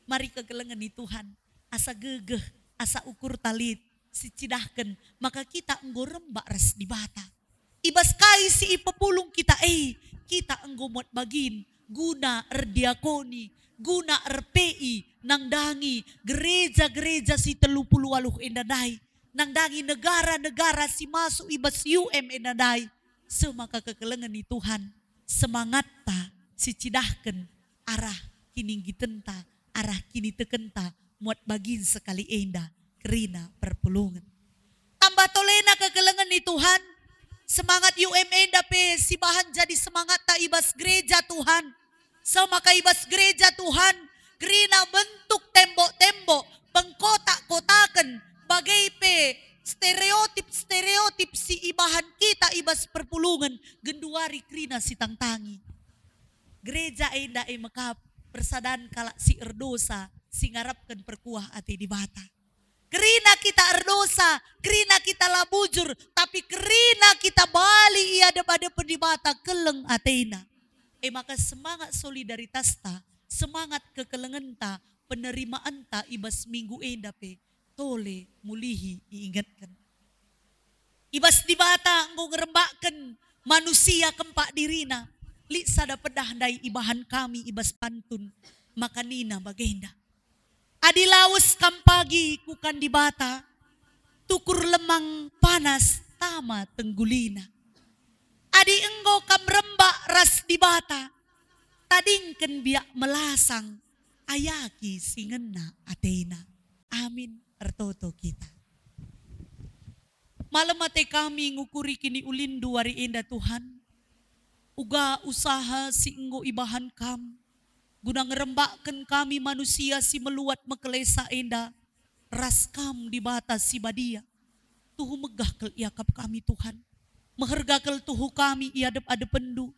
Mari kekelengen ni Tuhan, asa gegeh, asa ukurta lit, sicidahken maka kita enggo rembak ras Dibata. I bas kai si ipepulung kita e, kita enggo muat bagin guna erdiakoni, guna erpei nandangi gereja-gereja si telu puluh waluh enda ndai, nandangi negara-negara si masuk i bas U M enda ndai. Seh maka kekelengen ni Tuhan, semangatta sicidahken arah kininggitenta, arah kinitekenta, muat bagin sekali enda kerina perpulungen. Tambah tolena kekelengen ni Tuhan, semangat U M enda pe sibahan jadi semangatta i bas gereja Tuhan. Seh maka i bas gereja Tuhan, kerina bentuk tembok-tembok, pengkotak-kotaken, bage pe stereotip-stereotip si ibahan kita i bas perpulungen, genduari kerina sitangtangi. Gereja enda e mekap persadan kalak si erdosa, si ngarapken perkuah ate Dibata. Kerina kita erdosa, kerina kita la bujur, tapi kerina kita bali i adep-adepen Dibata keleng atena. E maka semangat solidaritasta, semangat kekelengenta, penerimaenta i bas minggu enda pe tole mulihi iingetken. I bas Dibata enggo ngerembakken manusia kempak dirina. Lit sada pedah ndai ibahan kami i bas pantun, maka nina bagenda, "Adi lawes kam pagi kukan Dibata, tukur lemang panas tama tenggulina. Adi enggo kam rembak ras Dibata, tadingken biak melasang, ayaki si ngena atena. Amin. Ertoto kita. Malem ate kami ngukuri kiniulinNdu wari enda, Tuhan. Uga usaha si enggo ibahan Kam, guna ngerembakken kami manusia si meluat mekelesa enda ras Kam, Dibata si Badia. Tuhu megah kal iakap kami, Tuhan. Meherga kal tuhu kami i adep-adepenNdu.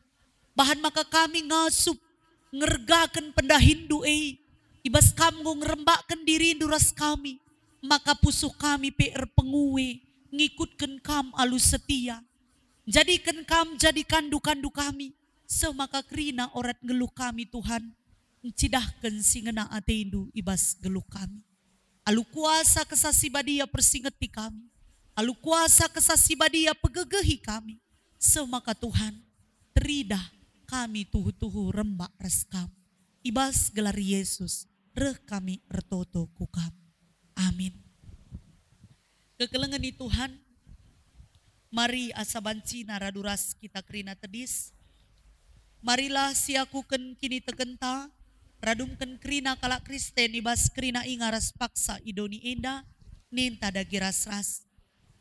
Bahan maka kami ngasup ngergaken pendahinNdu e, i bas Kam enggo ngerembakken diriNdu ras kami, maka pusuh kami pe erpengue ngikutken Kam alu setia. Jadiken Kam jadi kandu-kandu kami, seh maka kerina orat nggeluh kami, Tuhan, ncidahken si ngena ateNdu i bas geluh kami. Alu kuasa Kesah Si Badia persingeti kami, alu kuasa Kesah Si Badia pegegehi kami, seh maka Tuhan, teridah kami tuhu-tuhu rembak ras Kam. I bas gelar Yesus, reh kami ertoto ku Kam. Amin. Kekelengen i Tuhan, mari asa bancina radu ras kita kerina tedis. Marilah siakuken kinitekenta, radumken kerina kalak Kristen i bas kerina inga ras paksa i doni enda, ninta dage ras-ras.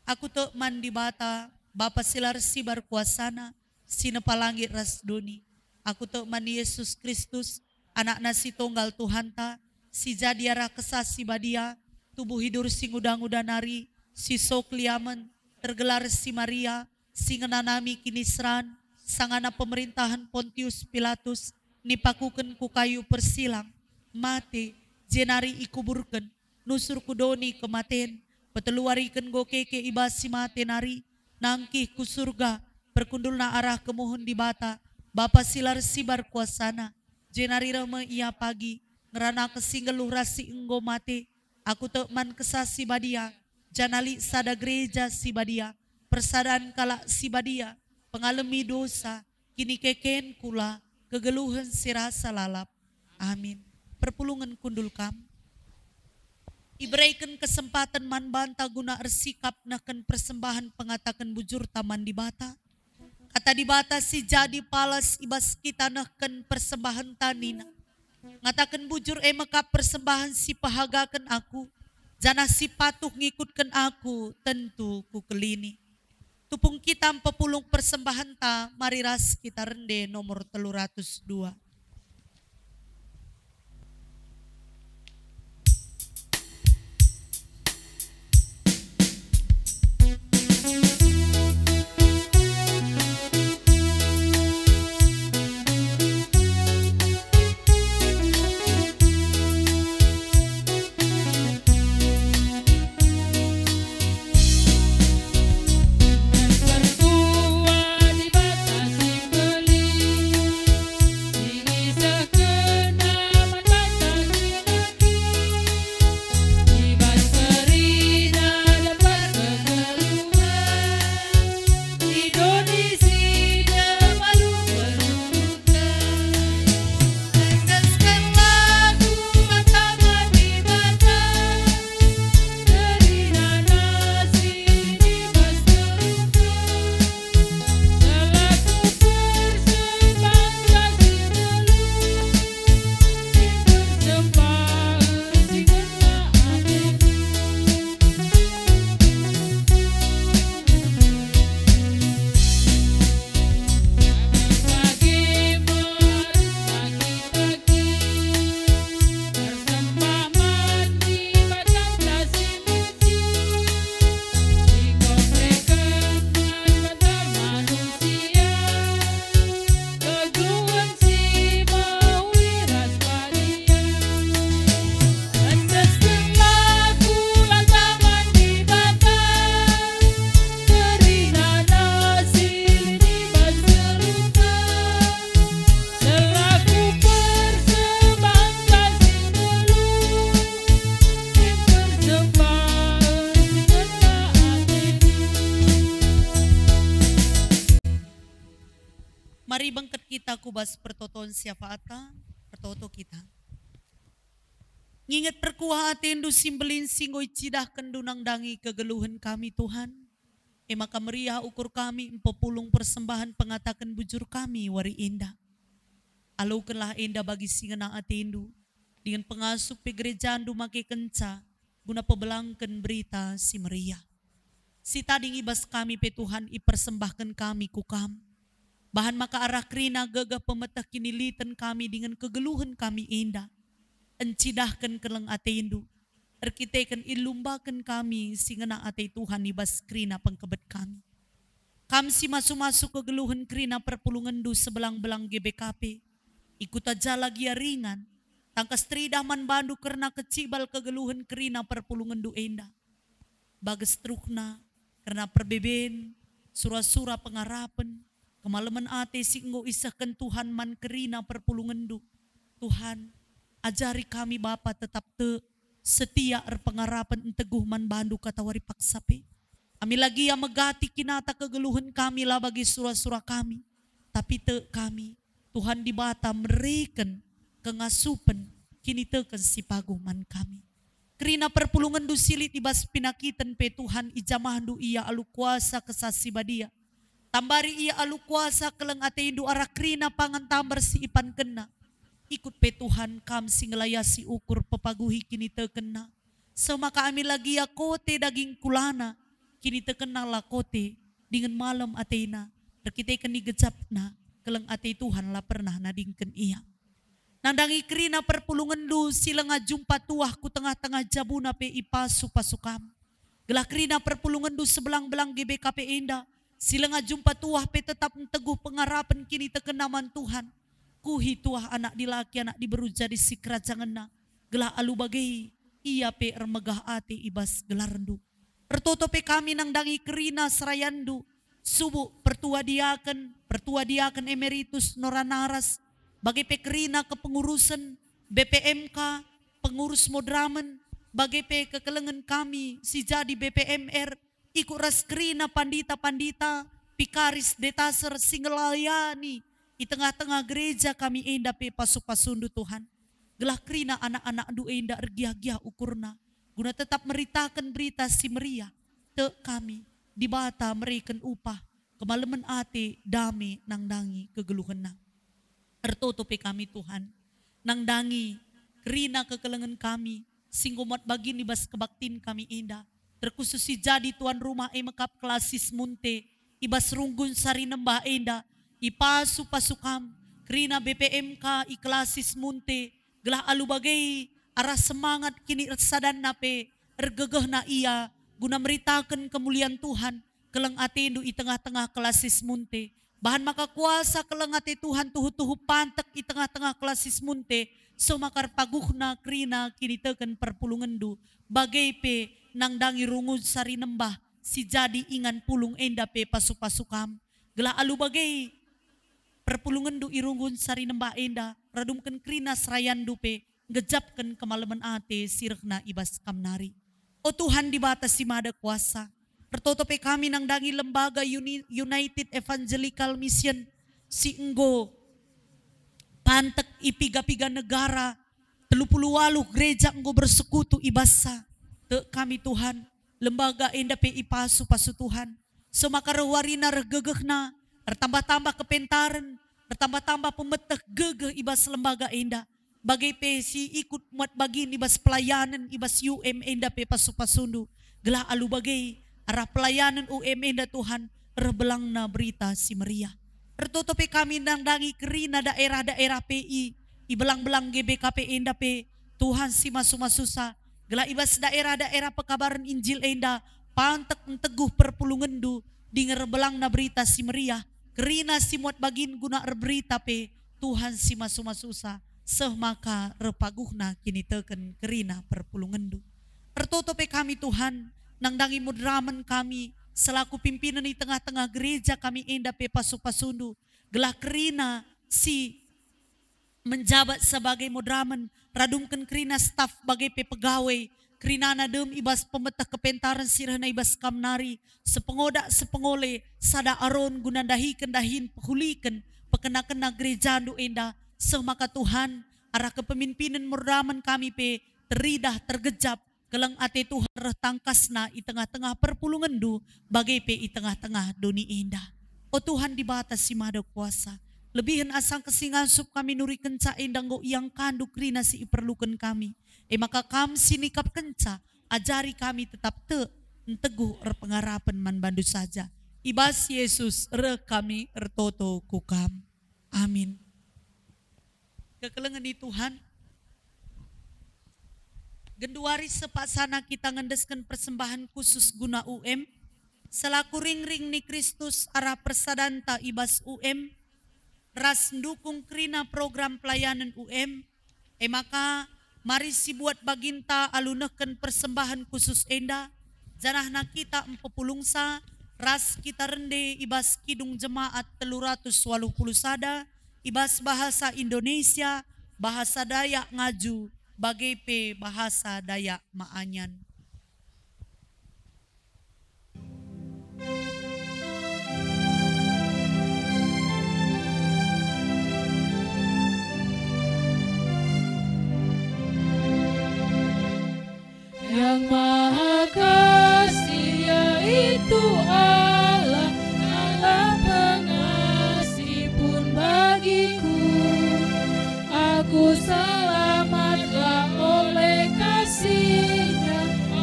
Aku tek man Dibata, Bapa si la ersibar kuasana, si nepa langit ras doni. Aku tek man Yesus Kristus, AnakNa si Tunggal Tuhanta, si jadi arah Kesah Si Badia, tubuh idur si nguda-nguda nari, si sok liamen, tergelar si Maria, si ngenanami kiniseran, sangana pemerintahen Pontius Pilatus, nipakuken ku kayu persilang, mate, jenari ikuburken, nusur ku doni kematen, petelu wariken enggo keke i bas si mate nari, nangkih ku Surga, perkundulna arah kemuhen Dibata, Bapa si la ersibar kuasana, jenari reh me Ia pagi, ngerana ke si nggeluh ras si enggo mate. Aku tek man Kesah Si Badia, janah lit sada gereja si badia, persadan kalak si badia, pengalemi dosa, kinikeken kula, kegeluhen si rasa lalap. Amin. Perpulungen kundul kam. Ibereken kesempaten man banta guna ersikap nehken persembahen pengataken bujurta man Dibata. Kata Dibata si jadi palas i bas kita nehken persembahenta nina, "Ngataken bujur e me kap persembahen si pehagaken Aku, janah si patuh ngikutken Aku tentu Kukelini." Tupung kita mpepulung persembahenta, mari ras kita rende nomor telu ratus dua. Mari bengket kita ku bas pertoton syafaatta, ertoto kita. Nginget perkuah atendu si mbelin si enggo icidahkenndu nandangi kegeluhen kami, Tuhan. E maka meriah ukur kami mpepulung persembahen pengataken bujur kami wari enda. Alokenlah enda bagi si ngena atendu, dingen pengasup pe gerejandu makekenca guna pebelangken Berita Si Meriah. Si tading i bas kami pe, Tuhan, ipersembahken kami ku Kam. Bahan maka arah kerina gegeh pemeteh kiniliten kami dingen kegeluhen kami enda, encidahken keleng atendu, erkiteken ilumbaken kami si ngena ate Tuhan i bas kerina pengkebet kami. Kam si masu-masu kegeluhen kerina perpulungenndu sebelang-belang G B K P, i Kuta Jala gia ringan, tangkas teridah man bandu kerna kecibal kegeluhen kerina perpulungenndu enda. Bages terukna, kerna perbeben, sura-sura pengarapen, kemalemen ate si enggo isehken Tuhan man kerina perpulungenndu. Tuhan, ajari kami Bapa tetap tek, setia erpengarapen, nteguh man bandu katawari paksa pe. Ami la gia megati kinata kegeluhen kami la bagi sura-sura kami, tapi tek kami, Tuhan Dibata mereken kengasupen, kiniteken si paguh man kami. Kerina perpulungenndu si lit i bas penakiten pe, Tuhan, ijamahndu ia alu kuasa Kesah Si Badia. Tambari ia alu kuasa keleng atendu arah kerina pangan tambar si ipankenna. Ikut pe, Tuhan, Kam si ngelayasi ukur pepaguhi kinitekenna. Seh maka ami la gia kote daging kulana, kinitekenna la kote, dingen malem atena, erkiteken igejapna, keleng ate Tuhan la pernah nadingken ia. Nandangi kerina perpulungenndu si langa jumpa tuah ku tengah-tengah jabuna pe ipasu-pasu Kam. Gelah kerina perpulungenndu sebelang-belang G B K P enda, si langa jumpa tuah pe tetap nteguh pengarapen kinitekenna man Tuhan. Kuhi tuah anak dilaki, anak diberu jadi sikerajangenna, gelah alu bage ia pe ermegah ate i bas gelarndu. Ertoto pe kami nandangi kerina serayanndu, subuk pertua diaken, pertua diaken emeritus Nora Naras, bage pe kerina kepengurusen B P M K, pengurus Modramen, bage pe kekelengen kami si jadi B P M R, ikut ras kerina pandita-pandita, pikaris, detaser si ngelayani i tengah-tengah gereja kami enda pe pasu-pasundu, Tuhan. Gelah kerina anak-anakndu enda ergiah-giah ukurna, guna tetap meritaken Berita Si Meriah. Tek kami, Dibata mereken upah, kemalemen ate, dame nandangi kegeluhenna. Ertoto pe kami, Tuhan, nandangi kerina kekelengen kami, si enggo muat bagin i bas kebaktin kami enda, terkhusus si jadi tuan rumah e mekap Klasis Munte, i bas runggun Sari Nembah enda, ipasu-pasu Kam, kerina B P M K i Klasis Munte, gelah alu bage arah semangat kiniersadanna pe ergegehna ia guna meritaken kemulian Tuhan, keleng atendu i tengah-tengah Klasis Munte. Bahan maka kuasa keleng ate Tuhan tuhu-tuhu pantek i tengah-tengah Klasis Munte, seh maka erpaguhna kerina kiniteken perpulungenndu, bage pe nandangi runggun Sari Nembah si jadi ingan pulung enda pe pasu-pasu Kam. Gelah alu bage perpulungenndu i runggun Sari Nembah enda, radumken kerina serayanndu pe, nggejapken kemalemen ate si rehna i bas Kam nari. O Tuhan Dibata si Mada Kuasa, ertoto pe kami nandangi lembaga Uni-, United Evangelical Mission si enggo pantek i piga-piga negara, telu puluh waluh gereja enggo bersekutu i bassa. Tek kami, Tuhan, lembaga enda pe ipasu-pasu Tuhan. Seh maka reh warina reh gegehna, ertambah-tambah kepentaren, ertambah-tambah pemeteh gegeh i bas lembaga enda. Bage pe si ikut muat bagin i bas pelayanen i bas U M enda pe pasu-pasundu, gelah alu bage arah pelayanen U M enda, Tuhan, reh belangna Berita Si Meriah. Ertoto pe kami nandangi kerina daerah-daerah pe i, i belang-belang G B K P enda pe, Tuhan si masu-masusa, gelah i bas daerah-daerah pekabaren Injil enda, pantek nteguh perpulungenndu, dingen reh belangna Berita Si Meriah, kerina si muat bagin guna erberita pe, Tuhan si masu-masusa, seh maka reh paguhna kiniteken kerina perpulungenndu. Ertoto pe kami, Tuhan, nandangi Modramen kami, selaku pimpinen i tengah-tengah gereja kami enda pe pasu-pasundu, gelah kerina si menjabat sebagai Modramen, radumken kerina staf bage pe pegawai, kerinana dem i bas pemeteh kepentaren si rehna i bas Kam nari, sepengodak sepengole, sada Aron guna ndahiken dahin pehuliken, pekenakenna gerejandu enda, seh maka Tuhan, arah kepemimpinen Modramen kami pe teridah tergejap, keleng ate Tuhan reh tangkasna i tengah-tengah perpulungenndu, bage pe i tengah-tengah doni enda. O Tuhan Dibata si Mada Kuasa, Lebihen asa engkai si ngasup kami nurikenca enda enggo iangkandu kerina si iperluken kami. E maka Kam si nikapkenca, ajari kami tetap tek, nteguh erpengarapen man bandu saja. I bas Yesus reh kami ertoto ku Kam. Amin. Kekelengen i Tuhan. Genduari sepaksana kita ngendesken persembahen khusus guna U M, selaku ringring ni Kristus arah persadanta i bas U M, ras ndukung kerina program pelayanen U M, e maka mari sibuat baginta alu nehken persembahen khusus enda, janahna kita mpepulungsa ras kita rende i bas Kidung Jemaat telu ratus waluh puluh sada, i bas bahasa Indonesia, bahasa Dayak Ngaju, bage pe bahasa Dayak Maanyan. Yang Maha Kasih, yaitu Allah, Allah pengasih pun bagiku. Aku selamatlah oleh kasih-Nya,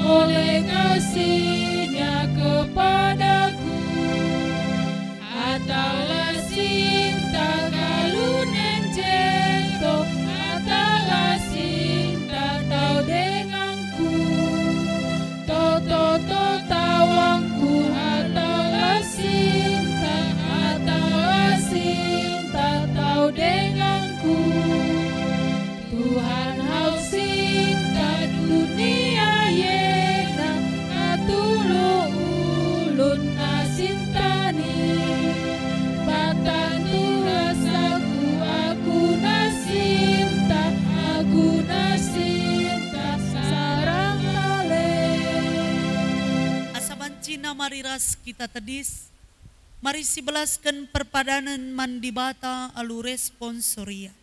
oleh kasih-Nya kepadaku. Atalah sinta kalun enjento, atalah sinta tau denganku. Toto-to tawangku, atalah sinta, atalah sinta tau denganku. Tuhan, hau sinta dunia enda, katulu ulun na sintani. Batandu rasaku, aku na sinta, aku na sinta, sarang bale. Asa banci na mari ras kita tedis, mari sibelasken perpadanen man Dibata alu responsoria.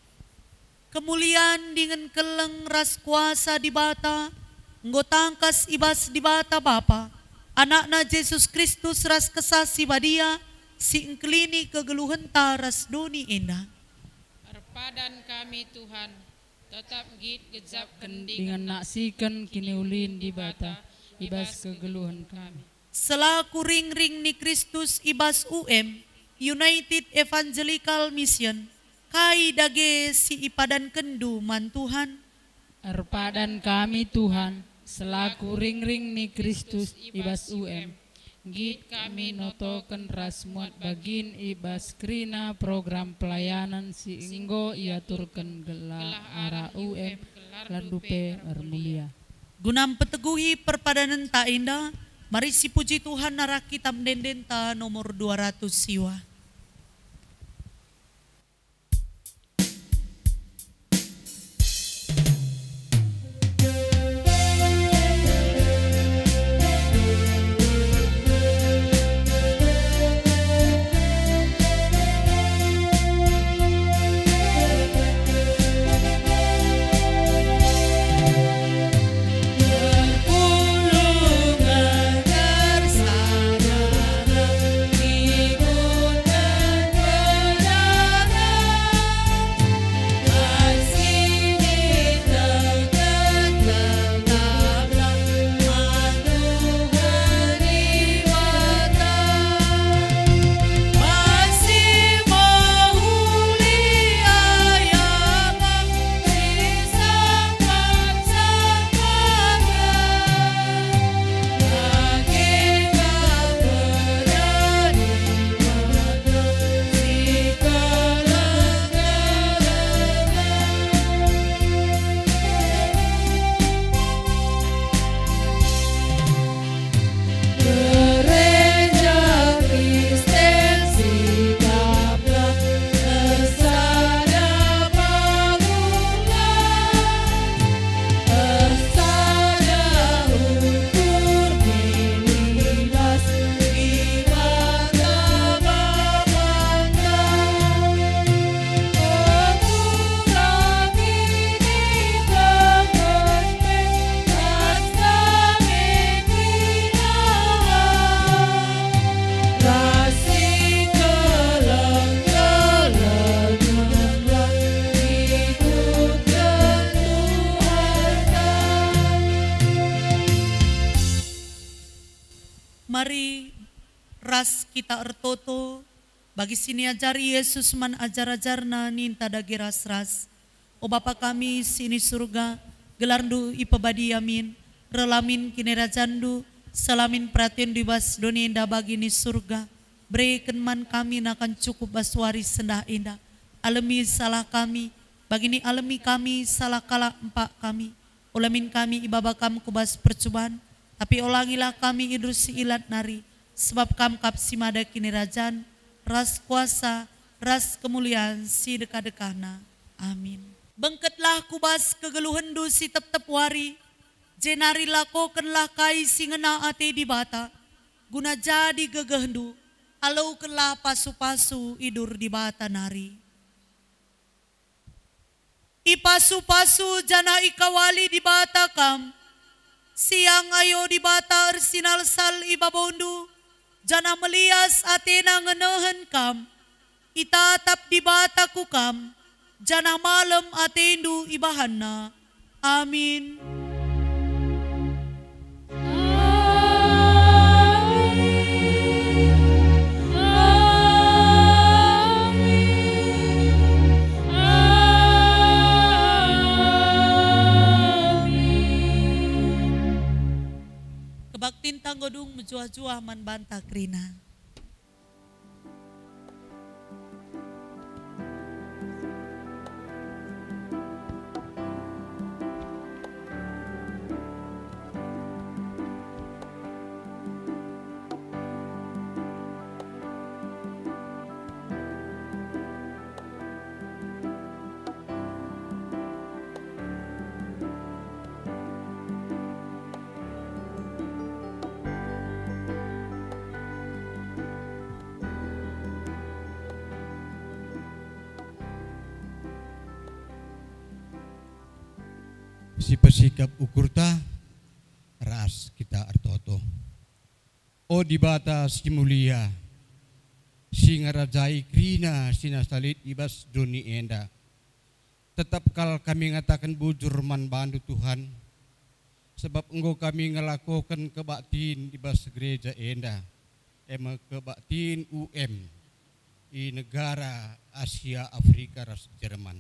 Kemulian dingen keleng ras kuasa Dibata enggo tangkas i bas Dibata Bapa, Anakna Jesus Kristus ras Kesah Si Badia si engkelini kegeluhenta ras doni enda. Erpadan kami, Tuhan, tetap nggit gejapken dingen naksiken kiniulin Dibata i bas kegeluhen kami. Selaku ringring ni Kristus i bas U M, United Evangelical Mission, kai dage si ipadankenndu man Tuhan? Erpadan kami, Tuhan, selaku ringring ni Kristus i bas U M, nggit kami notoken ras muat bagin i bas kerina program pelayanan si enggo iaturken gelah arah U M landu pe ermulia. Guna mpeteguhi perpadanenta enda, mari sipuji Tuhan arah kitab ende-endenta nomor dua ratus siwa. Mari ras kita ertoto, bagi si niajari Yesus man ajar-ajarNa ninta dage ras-ras. O Bapa kami si ni Surga, gelarNdu ipebadia min, reh la min kinirajanNdu, seh la min peratenNdu i bas doni enda bagi ni Surga. Bereken man kami nakan cukup bas wari sendah enda. Alemi salah kami, bagi nialemi kami salah kalak empak kami. Ola min kami ibaba Kam ku bas percuban, tapi olangilah kami i bas si ilat nari, sebab Kam kap si mada kinirajan, ras kuasa, ras kemulian si deka-dekahna. Amin. Bengketlah ku bas kegeluhenNdu si tep-tep wari, jenari lakokenlah kai si ngena ate Dibata, guna jadi gegehndu, alokenlah pasu-pasu idur Dibata nari. Ipasu-pasu janah ikawali Dibata kam. Siang ayo Dibata ersinalsal i babondu, janah melias ateNa ngenehen kam. Itatap Dibata ku kam, janah malem atendu ibahanNa. Amin. Amin. Amin. Amin. Kebaktinta enggo dung mejuah-juah man banta kerina. Sipesikap ukurta, ras kita ertoto. O Dibata si mulia, si ngerajai kerina si nasa lit i bas doni enda, tetap kal kami ngataken bujur man baNdu, Tuhan, sebab enggo kami ngelakoken kebaktin i bas gereja enda, e me kebaktin U M i negara Asia, Afrika ras Jerman,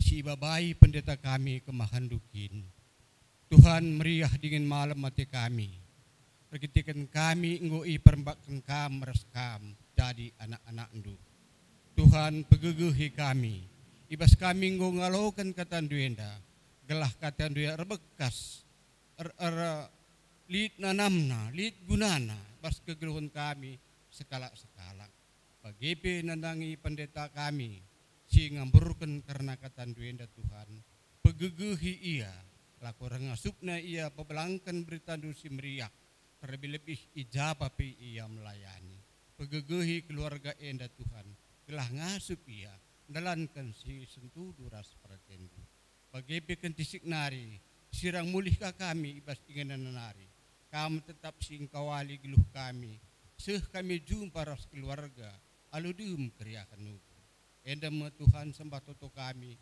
si ibabai pendeta kami kemahenNdu kin. Tuhan, meriah dingen malem ate kami, erkiteken kami enggo iperembakken Kam ras Kam jadi anak-anakNdu. Tuhan, pegegehi kami, i bas kami enggo ngaloken KataNdu enda, gelah KataNdu enda erbekas, er, er, lit nanamna, lit gunana, bas kegeluhen kami sekalak-sekalak. Bage pe nandangi pendeta kami si ngamburken kerna KataNdu enda, Tuhan, pegegehi ia, lako reh ngasupna ia pebelangken beritaNdu si meriah, terlebih-lebih i ja pe ia melayani. Pegegehi keluarga enda, Tuhan, gelah ngasup ia ndalanken si sentudu ras peratenNdu. Bage pe kentisik nari, sirang mulih ka kami i bas inganna nari. Kam tetap si engkawali geluh kami, seh kami jumpa ras keluarga, alu dem keriahen ukur. Enda me Tuhan sembah toto kami,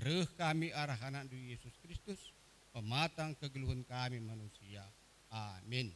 reh kami arah AnakNdu Yesus Kristus, pematang kegeluhen kami manusia. Amin.